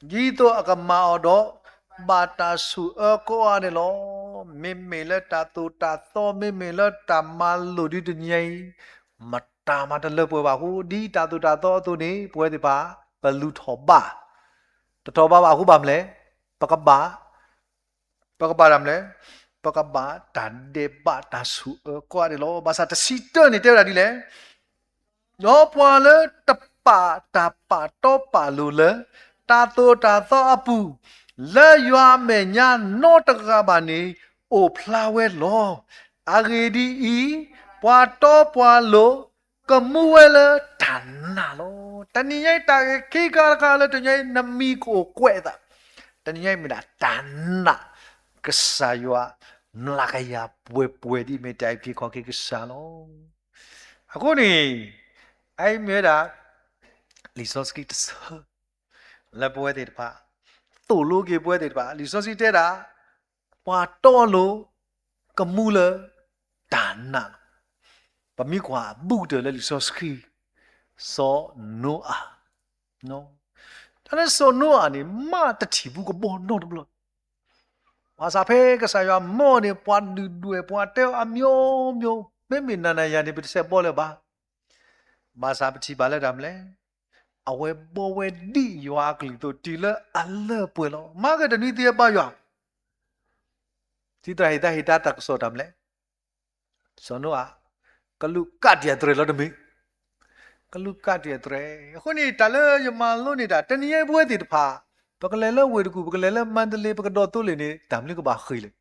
ဒ်သိးအကမၤအီၤဒီး ဘၣ်တၢ်ဆိၣ်အၢကိးဂၤန့ၣ်လီၤ. မ့မ့ၢ်လၢတၢ်သိၣ်တၢ်သီ မ့မ့ၢ်လၢတၢ်မၤလိာ်ဒုတနံၤအံၤ, မတၤမၤတလၢပှဲၤဘၣ်အဃိ ဒ်တၢ်သိၣ်တၢ်သီအသိးန့ၣ် ပဝဲသ့ၣ်တဖၣ် ပလူၤထီၣ်ဘး, တထီၣ်ဘးဘၣ်အဃိဘၣ်မနုၤလဲၣ်, ပကဘၣ် ပကဘၣ်တၢ်မနုၤလဲၣ်, ပကဘၣ်တၢ်ဒဲးဘးတၢ်ဆိၣ်အၢကိးဂၤန့ၣ်လီၤ. ဘၣ်ဆၣ်တဆံတၢန့ၣ်တဲဝဲဒၣ်ဒ်လဲၣ်, ဒီးပှၤလၢတပာ်တၢ်ပာ်တီပာ်လိၤလၢ တၢ်သိၣ်တၢ်သီအပူၤ, လၢယွၤအမဲာ်ညါနီတဂၤဘၣ်န့ၣ် အိၣ်ဖျါဝဲလီၤ. အဂ့ၢ်ဒ်အံၤ, ပှၤတီပှၤလိၤ ကမူဝဲလၢတၢ်နာ်လီၤ. တနံၤညါအံၤတၢ်ဂ့ၢ်ခံခါတခါလၢတနံၤညါအံၤ နမံၤကအိၣ်ကွဲးအသး, တနံၤညါအံၤမ့ၢ်ဒၣ်တၢ်နာ် ကစၢ်ယွၤ မျးကယၤပှဲၤပှဲၤဒ်အမ့ၢ်တၢ်အုၣ်က့ၤခီၣ်က့ၤကစၢ်လီၤ. အဃိန့ၣ် အအံၤမ့ၢ်ဝဲဒၣ် လံာ်စီဆှံတဆၢ လၢပဝဲသ့ၣ်တဖၣ် သိၣ်လိက့ၤပဝဲသ့ၣ်တဖၣ် လံာ်စီဆှံတဲဒၣ် ပှၤတီလိၤ ကမူလၢတၢ်နာ်လီၤ. ပမ့ၢ်ကွၢ်ဘူးတၢၢ်လၢလံာ်စီဆှံ စီၤနိအၤ တၢ်လၢစီၤနိအၤန့ၣ် မ့ၢ်တထံၣ်ဘူးကဘီနီတဘျီ ဘၣ်ဆၣ်ဖဲကစၢ်ယွၤမၢအီၤန့ၣ် ပှၤဒုၣ်ဒွဲၣ်ပှၤတဲအီၤအမျိုးမျိုး မ့မ့ၢ်နၤနၤယၤန့ၣ် ပတဆဲးဘီလၢၤဘၣ်. ဘၣ်ဆၣ်ပထံၣ်ဘၣ်လၢတၢ်မနုၤလဲၣ်, အဝဲဘီဝဲဒ်ယွၤအကလုၢ်အသိးတုၤလၢအလၢပှဲၤလီၤ. မၤကတနွံသ့အဘါယွၤ ထံသရၣ်ဟ့ၣ်တၢ်ဟ့ၣ်တၢ်တၢ်ကစီၣ်တၢ်မနုၤလဲၣ်, စီၤနိအၤ ကလူးကးတံၢ်အသရဲၣ်လီၤတမ့ၢ်, ကလူးကးတံၢ်အသရဲၣ်. အဃိန့ၣ် တၢ်လၢယမၤလိန့ၢ်တၢ် တနံၤညါအံၤပဝဲသ့ၣ်တဖၣ် ပကလဲၤလၢဝ့ၢ်တကူၣ် ပကလဲၤလၢမါတလ့ ပကဒိးသိလ့ၣ်န့ၣ် တၢ်မနုၤကဘၣ်ဃ့ၢ်လဲၣ်.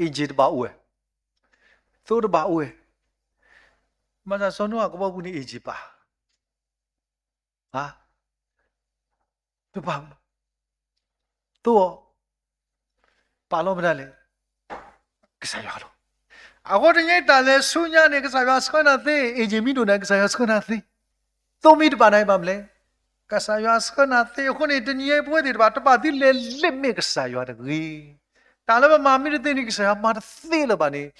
အ့ၣ်ကၠံၣ်တဘၣ်အိၣ်ဝဲ, သိတဘၣ်အိၣ်ဝဲ, မၤသးစီၤနိအၤကဘီပူၤန့ၣ် အ့ၣ်ကၠံၣ်ပာ် တဘၣ်, သိအီၤ ပာ်လီၤမတၤလဲၣ်, ကစၢ်ယွၤလီၤ. အဃိတနံၤညါအံၤတၢ်လဲၤဆူညါန့ၣ် ကစၢ်ယွၤဆှၢနၤသ့, အ့ၣ်ကၠံၣ်မ့ၢ်ဒိၣ်န့ၣ် ကစၢ်ယွၤဆှၢနၤသ့, သိမ့ၢ်တဘၣ်န့ၣ်ဘၣ်မနုၤလဲၣ်, ကစၢ်ယွၤဆှၢနၤသ့. အဃိန့ၣ် တနံၤညါအံၤပဝဲသ့ၣ်တဖၣ် တဘၣ်သုလဲၤလၢမ့ၢ်ကစၢ်ယွၤတဂ့ၤ. တၢ်လၢပမၤမ့ၢ်တသ့န့ၣ် ကစၢ်ယွၤမၤတသ့လၢၤဘၣ်န့ၣ်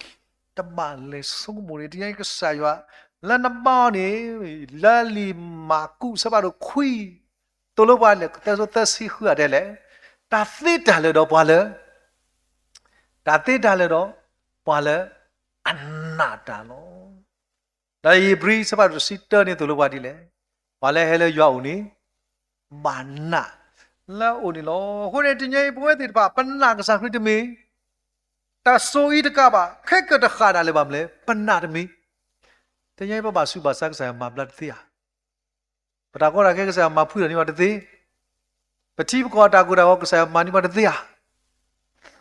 တဘၣ်လဲၤဆိကမိၣ်န့ၣ် တနံၤညါအံၤကစၢ်ယွၤ လၢနဘါအီၤန့ၣ် လၢလံာ်မၢ်ကူးအဆၢဖးဒိၣ်ခွံ သိၣ်လိပှၤလဲၣ်, သၢဆံဃုအတဲလဲၣ်, တၢ်သ့တၢ်လၢာ်ဒီးပှၤလၢ တၢ်သ့တၢ်လၢာ်ဒီးပှၤလၢအနာ်တၢ်လီၤ. ဒီးဧ့ၤဘြံၤ အဆၢဖးဒိၣ်တဆံတၢန့ၣ် သိၣ်လိပှၤဒ်လဲၣ်, ပှၤလၢဟဲလၢယွၤအအိၣ်န့ၣ် ဘၣ်နာ်လၢအအိၣ်န့ၣ်လီၤ. အဃိန့ၣ် တနံၤအံၤပဝဲသ့ၣ်တဖၣ် ပနာ်ကစၢ်ခရံာ်တမ့ၢ်, တၢ်စိၤအံၤတကးဘၣ် ခဲကတဃၣ်ဒၣ်လဲာ်ဘၣ်မနုၤလဲၣ် ပနာ်တမ့ၢ်. တနံၤအံၤပဘၣ်ဆူးဘၣ်ဆါ ကစၢ်ယွၤမၤဘျါတသ့ဧါ. ပတၢ်ကီတၢ်ခဲကစၢ်ယွၤမၤဖှံထီၣ်န့ၢ်ပှၤတသ့, ပထံပကီၢ်တၢ်ကိၢ်တၢ်ဂီၤ ကစၢ်ယွၤမၤန့ၢ်ပှၤတသ့ဧါ.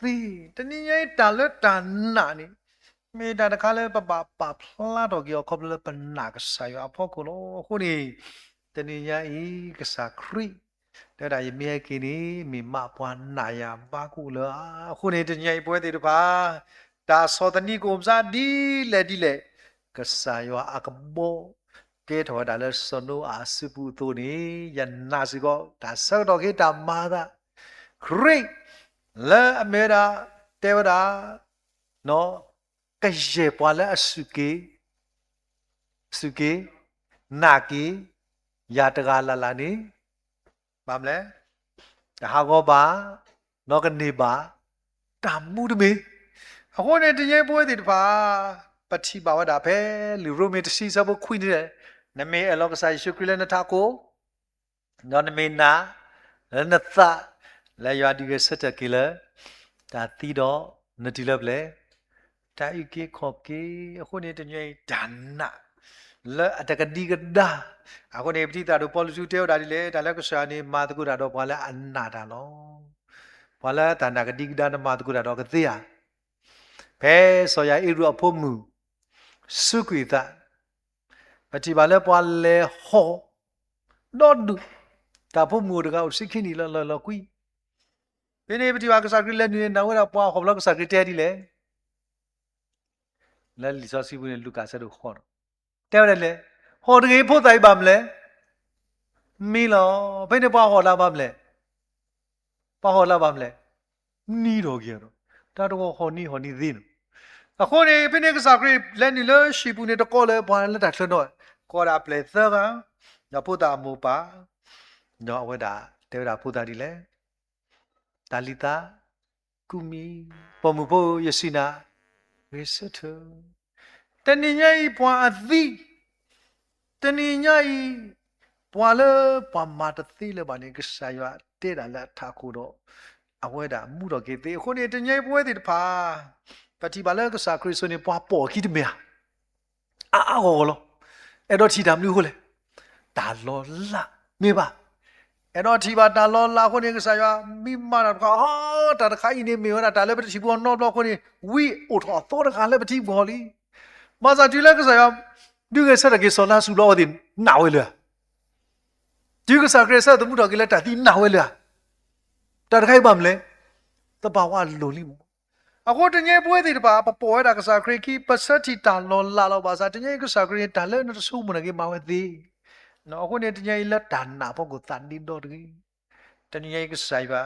သ့, တနံၤညါအံၤတၢ်လၢတၢ်နာ်န့ၣ် မ့ၢ်တၢ်တခါလၢပဘၣ်ပာ်ဖျါထီၣ်က့ၤအီၤ ခီဖျိလၢပနာ်ကစၢ်ယွၤအဖီခိၣ်လီၤ. အဃိန့ၣ် တနံၤညါအံၤ ကစၢ်ခရံာ် တဲဝဲဒၣ် ယမ့ၢ်ဟဲက့ၤန့ၣ် မ့ၢ်မးပှၤနာ်ယၤဘၣ်ကအိၣ်လၢၤဧါ. အဃိန့ၣ် တနံၤညါအံၤပဝဲသ့ၣ်တဖၣ် တၢ်ဆီၣ်သနံးကအိၣ်ပစၢ်ဒ်လဲၣ်ဒ်လဲၣ်, ကစၢ်ယွၤအကဘီ ကဲထီၣ်ဝဲဒၣ်လၢစီၤနိအၤအစုပူၤအသိးန့ၣ် ယနာ်စ့ၢ်ကီး တၢ်ဆၢကတီၢ်က့ၤတၢ်မၤအသး ခရံာ် လၢအမ့ၢ်ဝဲဒၣ် တဲဝဲဒၣ် ကယဲၢ်ပှၤလၢအစူၢ်က့ၤ စူၢ်က့ၤ နာ်က့ၤ ယၤတဂၤလၢ်လၢ်န့ၣ် ဘၣ်မနုၤလဲၣ်, တဟးဂီၤဘၣ်, နီၢ်ကန့ၢ်ဘၣ်, တၢ်မူတမ့ၢ်. အဃိန့ၣ် တနံၤညါအံၤပဝဲသ့ၣ်တဖၣ် ပထံၣ်ဘၣ်ဝဲဒၣ်ဖဲလံာ်ရိမ့ၤတဆံဆၢဖိခွံန့ၣ်, နမ့ၢ်အဲၣ်လီၤကစၢ်ယ့ၣ်ၡူးခရံာ်လၢနထးခိၣ် ဒီးနမ့ၢ်နာ်လၢနသး လၢယွၤဒုးဂဲၤဆၢထၢၣ်က့ၤလၢ တၢ်သံဒီးနတုၤလၢပျဲၢ်, တၢ်အုၣ်က့ၤခီၣ်က့ၤ. အဃိန့ၣ် တနံၤညါအံၤ တၢ်နာ်လၢအတကဒံကဒါ. အဃိန့ၣ် ပထံၣ်သရၣ်ဒိၣ်ပီလူးတဲဝဲဒၣ်ဒ်လဲၣ်, တၢ်လၢကစၢ်ယွၤန့ၣ် မၤသကိးတၢ်ဒီးပှၤလၢအနာ်တၢ်လီၤ. ပှၤလၢတၢ်နာ်ကဒံကဒါန့ၣ် မၤသကိးတၢ်ဒီးကသ့ဧါ. ဖဲစီၤယၤအ့ရူးအဖိမုၣ် စူးကွံာ်အသး ပထံၣ်ဘၣ်လၢပှၤလဲၤဟီၣ် ဒီဒူၣ်, တၢ်ဖိမုၣ်အိၣ်တဂၤအိၣ်တဆံခံနံၣ်လၢလီၤလီၤကွံ. ဖဲန့ၣ်ပထံၣ်ဘၣ်ကစၢ်ခရံာ်လဲၤနုာ်န့ၣ် နာ်ဝဲဒၣ်ပှၤဟီၣ်ဖျါ ကစၢ်ခရံာ်တဲဒ်လဲၣ်. လၢလံာ်စီဆှံပူၤန့ၣ် လူၤကၣ်ဆၢဒိၣ်ဃိးန့ၣ် တဲဝဲဒ်လဲၣ်, ဟီၣ်တဂ့ၤဖိသၣ်အံၤဘၣ်မနုၤလဲၣ်. မံလီၤ. ဖဲန့ၣ်ပှၤဟီၣ်လၢဘၣ်မနုၤလဲၣ်. ပှၤဟီၣ်လၢဘၣ်မနုၤလဲၣ်. နံၤထီၣ်က့ၤဒီး တၢ်တဂီၤဟီၣ်နံၤဟီၣ်နံၤသ့န့ၣ်. အဃိန့ၣ် ဖဲန့ၣ်ကစၢ်ခရံာ်လဲၤနုာ်လၢဟံၣ်ပူၤန့ၣ် တကိးလၢပှၤလၢတၢ်ချၢနီၣ်, ကိးဒၣ်ပျဲၢ်သၢဂၤ, ဒီးဖိသၣ်အမိၢ်ပၢ်, ဒီးအဝဲဒၣ်တဲဝဲဒၣ်ဖိသၣ်ဒ်လဲၣ်, တၤလံၤသး ကူမံၤ, ပိာ်မုၣ်ဖိဧၢ ယစံးနၤ, ဂဲၤဆၢထၢၣ်. တနံၤညါအံၤပှၤအသံ, တနံၤညါအံၤ ပှၤလၢပှၤမၤတသ့လၢၤဘၣ်န့ၣ် ကစၢ်ယွၤတဲဒၣ်လၢအထးခိၣ်ဒီး အဝဲဒၣ်မူထီၣ်က့ၤသ့. အဃိန့ၣ် တနံၤညါအံၤပဝဲသ့ၣ်တဖၣ် ပထံၣ်ဘၣ်လၢကစၢ်ခရံာ်စိၤန့ၣ် ပှၤပိာ်အခံတမ့ၢ်ဧါ. အါအါဂီၢ်ဂီၢ်လီၤ. အဲၣ်ဒိးထံၣ်တၢ်မနုၤအဃိလဲၣ်. တၢ်လီၤလးမ့ၢ်ဘၣ်. အဲၣ်ဒိးထံၣ်ဘၣ်တၢ်လီၤလးအဃိန့ၣ် ကစၢ်ယွၤမ့ၢ်မၤတၢ်တခါ, တၢ်တခါအံၤန့ၣ်မ့ၢ်ဝဲဒၣ်တၢ်လၢပတထံၣ်ပူၤအီၤနီတဘျီအဃိန့ၣ် ဝံအိၣ်ထီၣ်အသီတဂၤလၢပထံပူၤအီၤလံ. ဘၣ်ဆၣ်တုၤလၢကစၢ်ယွၤ ဒုးဂဲၤဆၢထၢၣ်က့ၤစီၤလါစရူးဘျီအဝဲသ့ၣ်နာ်ဝဲလၢၤဧါ. တုၤကစၢ်ခရံာ်ဆၢထၢၣ်သမူထီၣ်က့ၤလၢတၢ်သံနာ်ဝဲလၢၤဧါ. တၢ်တခါအံၤဘၣ်မနုၤလဲၣ်. သဘၣ်ဝးလိၤလံမး. အဃိတနံၤညါအံၤပဝဲသ့ၣ်တဖၣ် ပပိာ်ဝဲဒၣ်ကစၢ်ခရံာ်အခံ ပဆၢထံၣ်တၢ်လီၤလးလီၤ. ဘၣ်ဆၣ်တနံၤညါအံၤကစၢ်ခရံာ်န့ၣ် တၢ်လၢနတဆိကမိၣ်န့ၣ်က့ၤမၤဝဲသ့. အဃိန့ၣ် တနံၤညါအံၤလၢတၢ်နာ်အဖီခိၣ်သးဒ့ဒီတဂ့ၤ. တနံၤညါအံၤကစၢ်ယွၤ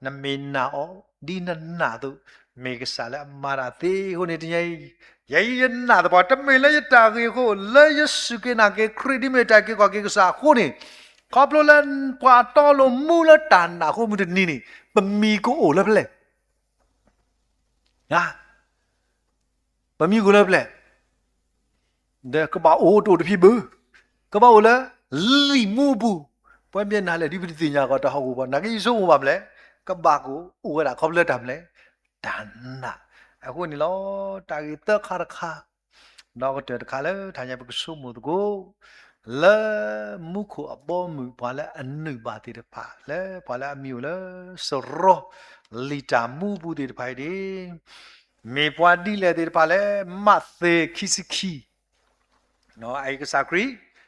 နမ့ၢ်နာ်အီၤ ဒ်နနာ်အသိး မ့ၢ်ကစၢ်လၢအမၤတၢ်သ့. အဃိန့ၣ် တနံၤညါအံၤ ယဲအံၤယနာ်သပှၢ် တမ့ၢ်လၢယတၢ်ဂ့ၢ်အဃိ လၢယစူၢ်က့ၤနာ်က့ၤခရံာ် ဒ်မ့ၢ်တၢ်အုၣ်က့ၤခီၣ်က့ၤကစၢ်အဃိန့ၣ်, ခီဖျိလၢပှၤတီလိၤမူလၢတၢ်နာ်အဃိ မုၢ်တနံၤန့ၣ် ပမံၤကအိၣ်လၢဖဲလဲၣ်. ပမံၤကအိၣ်လၢဖဲလဲၣ်. ဒီးကဘၣ်အိၣ်တအိၣ်တဖံးဘၣ်, ကဘၣ်အိၣ်လၢလံာ်မူအပူၤ, ပှၤမ့ၢ်နာ်လဲၣ် ဒ်ပတသ့ၣ်ညါကီး တၢ်ဟီၣ်ကဝီၤပူၤ နာ်က့ယဆိကမိၣ်ဘၣ်မနုၤလဲၣ်, ကဘၣ်ကအိၣ်ဝဲဒၣ်ခီဖျိလၢတၢ်မနုၤလဲၣ်, တၢ်နာ်. အဃိန့ၣ်လီၤ တၢ်ဂ့ၢ်သၢခါတခါ ဒီးကတၢၢ်တခါလၢ တနံၤညါပကဆိကမိၣ်သကိး လၢမူခိၣ်အဘီအမုၢ် ပှၤလၢအနုာ်ဘၣ်သ့ၣ်တဖၣ် လၢပှၤလၢအမံၤအိၣ်လၢစရီ လံာ်တၢ်မူအပူၤသ့ၣ်တဖၣ်အံၤန့ၣ် မ့ၢ်ပှၤဒ်လဲၣ်သ့ၣ်တဖၣ်လဲၣ်. မးသဲခံဆံခံ အအံၤကစၢ်ခရံာ်